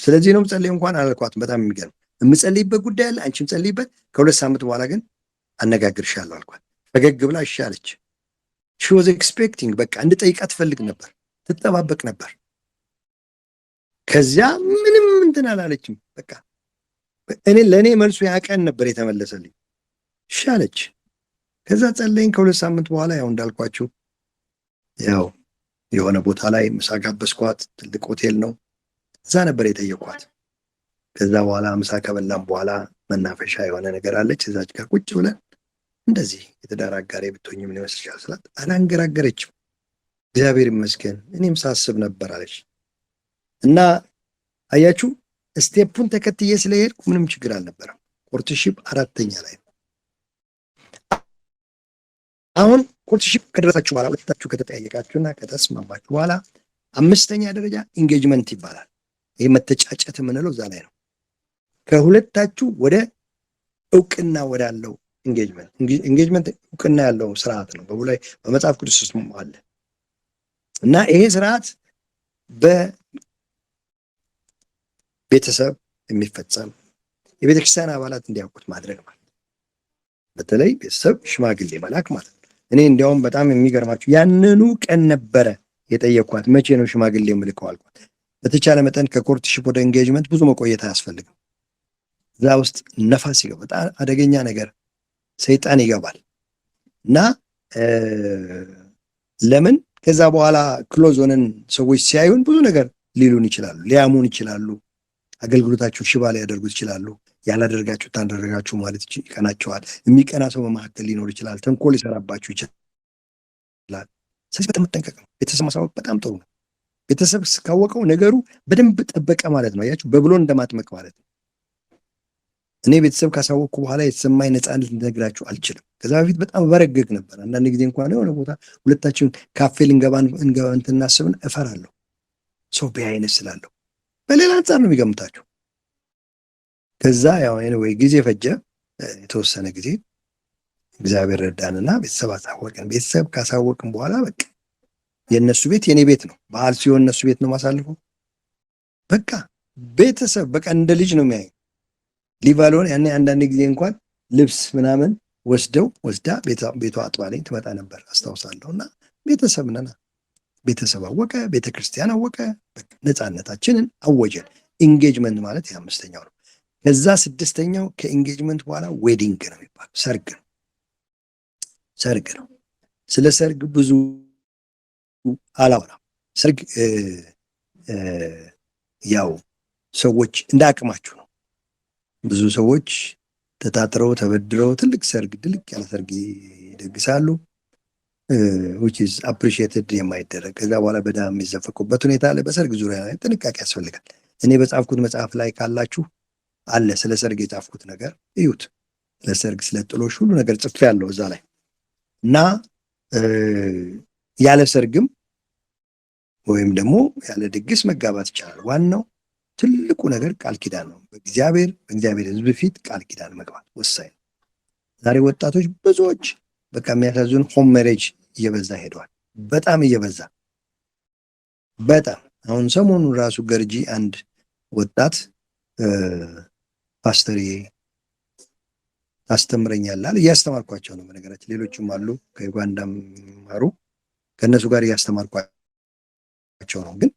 [SPEAKER 1] ስለዚህ ነው ምጸልይ እንኳን አላልኳትም። በጣም የሚገርም የምጸልይበት ጉዳይ አለ፣ አንቺም ጸልይበት፣ ከ2 ሳምንት በኋላ ግን አነጋግርሻለሁ አልኳት። ፈገግ ብላ እሺ አለች። She was expecting፣ በቃ እንድጠይቃት ትፈልግ ነበር፣ ትጠባበቅ ነበር። ከዚያ ምንም እንትን አላለችም። በቃ እኔ ለእኔ መልሱ ያ ቀን ነበር የተመለሰልኝ። እሺ አለች። ከዛ ጸለይን። ከ2 ሳምንት በኋላ ያው እንዳልኳችሁ ያው የሆነ ቦታ ላይ ምሳ ጋበዝኳት። ትልቅ ሆቴል ነው። እዛ ነበር የጠየኳት። ከዛ በኋላ ምሳ ከበላም በኋላ መናፈሻ የሆነ ነገር አለች። እዛች ጋር ቁጭ ብለን እንደዚህ "የትዳር አጋሬ ብትሆኝ ምን ይመስልሻል?" ስላት አላንገራገረችም። "እግዚአብሔር ይመስገን፣ እኔም ሳስብ ነበር" አለች። እና አያችሁ፣ step ኡን ተከትዬ ስለሄድኩ ምንም ችግር አልነበረም። Courtship አራተኛ ላይ ነው። አሁን courtship ከደረሳችሁ በኋላ፣ ሁለታችሁ ከተጠያየቃችሁና ከተስማማችሁ በኋላ አምስተኛ ደረጃ engagement ይባላል። ይህ መተጫጨት የምንለው እዛ ላይ ነው። ከሁለታችሁ ወደ እውቅና ወዳለው engagement። Engagement እውቅና ያለው ስርዓት ነው። በላይ በመጽሐፍ ቅዱስ ውስጥ አለ እና ይሄ ስርዓት በቤተሰብ የሚፈጸም፣ የቤተ ክርስቲያን አባላት እንዲያውቁት ማድረግ ማለት፣ በተለይ ቤተሰብ ሽማግሌ መላክ ማለት ነው። እኔ እንዲያውም በጣም የሚገርማችሁ ያንኑ ቀን ነበረ የጠየኳት። "መቼ ነው ሽማግሌ የምልከው?" አልኳት። በተቻለ መጠን ከ courtship ወደ engagement ብዙ መቆየት አያስፈልግም። እዛ ውስጥ ነፋስ ይገባል። በጣም አደገኛ ነገር ሰይጣን ይገባል እና ለምን ከዛ በኋላ close ሆነን ሰዎች ሲያዩን ብዙ ነገር ሊሉን ይችላሉ፣ ሊያሙን ይችላሉ፣ አገልግሎታችሁ ሽባ ሊያደርጉት ይችላሉ። ያላደርጋችሁ ታደረጋችሁ ማለት ይቀናቸዋል። የሚቀና ሰው በመካከል ሊኖር ይችላል። ተንኮል ሊሰራባችሁ ይችላል። ስለዚህ በጣም መጠንቀቅ ነው። ቤተሰብ ማሳወቅ በጣም ጥሩ ነው። ቤተሰብ ካወቀው ነገሩ በደንብ ጠበቀ ማለት ነው። አያችሁ፣ በብሎን እንደማጥመቅ ማለት ነው። እኔ ቤተሰብ ካሳወቅኩ በኋላ የተሰማኝ ነፃነት ልነግራችሁ አልችልም። ከዛ በፊት በጣም በረግግ ነበር። አንዳንድ ጊዜ እንኳን የሆነ ቦታ ሁለታችን ካፌ ልንገባ እንገባ እንትን እናስብን እፈራለሁ። ሰው ቢያይን ስላለሁ በሌላ አንጻር ነው የሚገምታችሁ። ከዛ ያው anyway ጊዜ ፈጀ፣ የተወሰነ ጊዜ እግዚአብሔር ረዳንና ቤተሰብ አሳወቅን። ቤተሰብ ካሳወቅን በኋላ በቃ የእነሱ ቤት የኔ ቤት ነው። በዓል ሲሆን እነሱ ቤት ነው ማሳልፈው። በቃ ቤተሰብ በቃ እንደ ልጅ ነው የሚያዩ። ሊባሎን ያኔ አንዳንድ ጊዜ እንኳን ልብስ ምናምን ወስደው ወስዳ ቤቷ አጥባለኝ ትመጣ ነበር፣ አስታውሳለሁ። እና ቤተሰብ ነና፣ ቤተሰብ አወቀ፣ ቤተ ክርስቲያን አወቀ፣ ነፃነታችንን አወጀን። Engagement ማለት የአምስተኛው ነው። ከዛ ስድስተኛው ከ engagement በኋላ wedding ነው የሚባለው፣ ሰርግ ነው። ሰርግ ነው። ስለ ሰርግ ብዙ አላወራም። ሰርግ ያው ሰዎች እንደ አቅማችሁ ነው። ብዙ ሰዎች ተጣጥረው ተበድረው ትልቅ ሰርግ፣ ድልቅ ያለ ሰርግ ይደግሳሉ። Which is appreciated የማይደረግ፣ ከዛ በኋላ በዳ የሚዘፈቁበት ሁኔታ አለ። በሰርግ ዙሪያ ላይ ጥንቃቄ ያስፈልጋል። እኔ በጻፍኩት መጽሐፍ ላይ ካላችሁ አለ፣ ስለ ሰርግ የጻፍኩት ነገር እዩት። ስለ ሰርግ፣ ስለ ጥሎሽ ሁሉ ነገር ጽፌያለሁ እዛ ላይ። እና ያለ ሰርግም ወይም ደግሞ ያለ ድግስ መጋባት ይቻላል። ዋናው ትልቁ ነገር ቃል ኪዳን ነው። በእግዚአብሔር ሕዝብ ፊት ቃል ኪዳን መግባት ወሳኝ ነው። ዛሬ ወጣቶች ብዙዎች በቃ የሚያሳዝን home marriage እየበዛ ሄደዋል። በጣም እየበዛ፣ በጣም። አሁን ሰሞኑን ራሱ ገርጂ አንድ ወጣት "ፓስተርዬ ታስተምረኛለህ?" አለ። እያስተማርኳቸው ነው። በነገራችን ሌሎችም አሉ ከዩጋንዳም የሚማሩ፣ ከእነሱ ጋር እያስተማርኳቸው ነው። ግን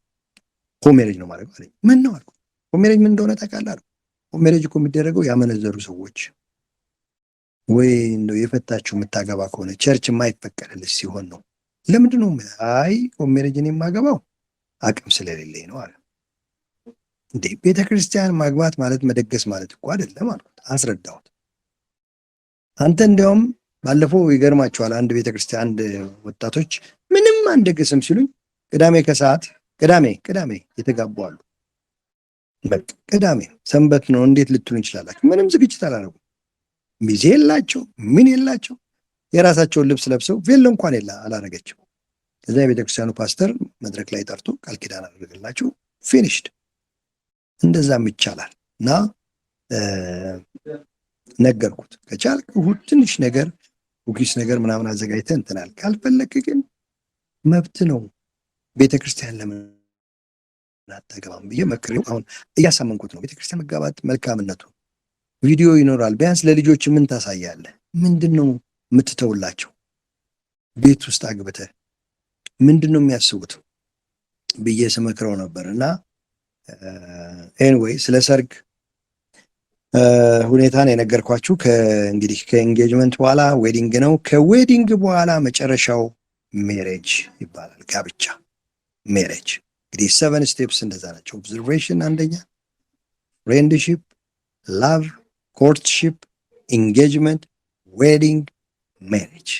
[SPEAKER 1] "home marriage ነው ማለት" አለኝ። "ምን ነው?" አልኩ። "Home marriage ምን እንደሆነ ታውቃለህ?" አልኩ። Marriage እኮ የሚደረገው ያመነዘሩ ሰዎች ወይ እንደው የፈታችው የምታገባ ከሆነ፣ church የማይፈቀድልሽ ሲሆን ነው። ለምንድን ነው? አይ፣ marriage ን የማገባው አቅም ስለሌለኝ ነው አለ። እንዴ፣ ቤተ ክርስቲያን ማግባት ማለት መደገስ ማለት እኮ አይደለም አልኩት፣ አስረዳሁት። አንተ እንዲያውም ባለፈው ይገርማቸዋል። አንድ ቤተክርስቲያን አንድ ወጣቶች ምንም አንደግስም ሲሉኝ ቅዳሜ ከሰዓት ቅዳሜ ቅዳሜ የተጋቡ አሉ። በቃ ቅዳሜ ሰንበት ነው፣ እንዴት ልትሉ እንችላላችሁ? ምንም ዝግጅት አላደረጉም። ሚዜ የላቸው፣ ምን የላቸው። የራሳቸውን ልብስ ለብሰው ቬሎ እንኳን የላ አላረገችው። ከዛ የቤተክርስቲያኑ ፓስተር መድረክ ላይ ጠርቶ ቃል ኪዳን አደረገላቸው። Finished። እንደዛም ይቻላል። እና ነገርኩት። ከቻልክ እሑድ ትንሽ ነገር cookies ነገር ምናምን አዘጋጅተህ እንትናል፣ ካልፈለክ ግን መብት ነው። ቤተ ክርስቲያን ለምን አታገባም ብዬ መክሬው አሁን እያሳመንኩት ነው። ቤተክርስቲያን መጋባት መልካምነቱ ቪዲዮ ይኖራል። ቢያንስ ለልጆች ምን ታሳያለህ? ምንድን ነው የምትተውላቸው? ቤት ውስጥ አግብተህ ምንድን ነው የሚያስቡት ብዬ ስመክረው ነበር። እና anyway ስለ ሰርግ ሁኔታን የነገርኳችሁ እንግዲህ ከ engagement በኋላ wedding ነው። ከ wedding በኋላ መጨረሻው marriage ይባላል። ጋብቻ፣ marriage። እንግዲህ seven steps እንደዛ ናቸው። Observation አንደኛ፣ friendship፣ love፣ courtship፣ engagement፣ wedding፣ marriage።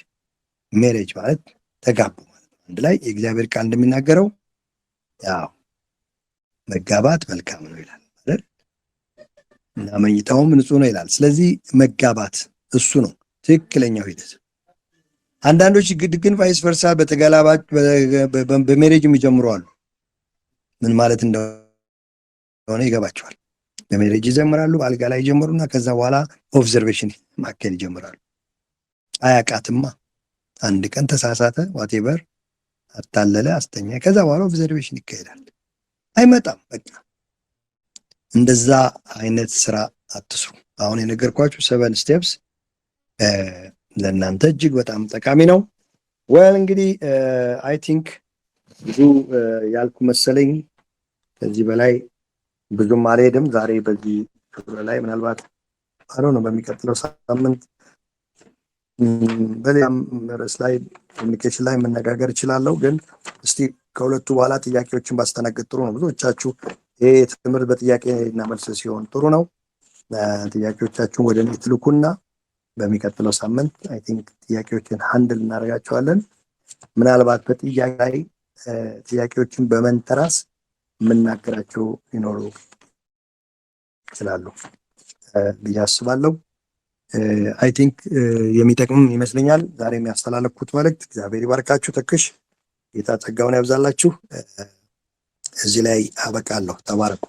[SPEAKER 1] Marriage ማለት ተጋቡ ማለት ነው። አንድ ላይ የእግዚአብሔር ቃል እንደሚናገረው ያው መጋባት መልካም ነው ይላል አይደል? እና መኝታውም ንጹህ ነው ይላል። ስለዚህ መጋባት እሱ ነው ትክክለኛው ሂደት። አንዳንዶች ግን vice versa በተገላባጭ በ marriage የሚጀምሩ አሉ። ምን ማለት እንደሆነ ይገባቸዋል። በ marriage ይጀምራሉ፣ በአልጋ ላይ ይጀምሩና ከዛ በኋላ observation ማካሄድ ይጀምራሉ። አያቃትማ፣ አንድ ቀን ተሳሳተ፣ whatever፣ አታለለ፣ አስተኛ። ከዛ በኋላ observation ይካሄዳል። አይመጣም። በቃ እንደዛ አይነት ስራ አትስሩ። አሁን የነገርኳችሁ seven steps ለእናንተ እጅግ በጣም ጠቃሚ ነው። Well፣ እንግዲህ I think ብዙ ያልኩ መሰለኝ። ከዚህ በላይ ብዙም አልሄድም። ዛሬ በዚህ ላይ ምናልባት አሮ ነው፣ በሚቀጥለው ሳምንት በሌላም ርዕስ ላይ communication ላይ መነጋገር እችላለሁ። ግን እስቲ ከሁለቱ በኋላ ጥያቄዎችን ባስተናግድ ጥሩ ነው። ብዙዎቻችሁ ይሄ ትምህርት በጥያቄ እና መልስ ሲሆን ጥሩ ነው። ጥያቄዎቻችሁን ወደ እኔ ትልኩና በሚቀጥለው ሳምንት I think ጥያቄዎችን handle እናደርጋቸዋለን። ምናልባት በጥያቄ ላይ ጥያቄዎችን በመንተራስ የምናገራቸው ሊኖሩ ይችላሉ ብዬ አስባለሁ። I think የሚጠቅምም ይመስለኛል ዛሬ የሚያስተላለፍኩት መልእክት። እግዚአብሔር ይባርካችሁ። ተክሽ ጌታ ጸጋውን ያብዛላችሁ። እዚህ ላይ አበቃለሁ። ተባረኩ።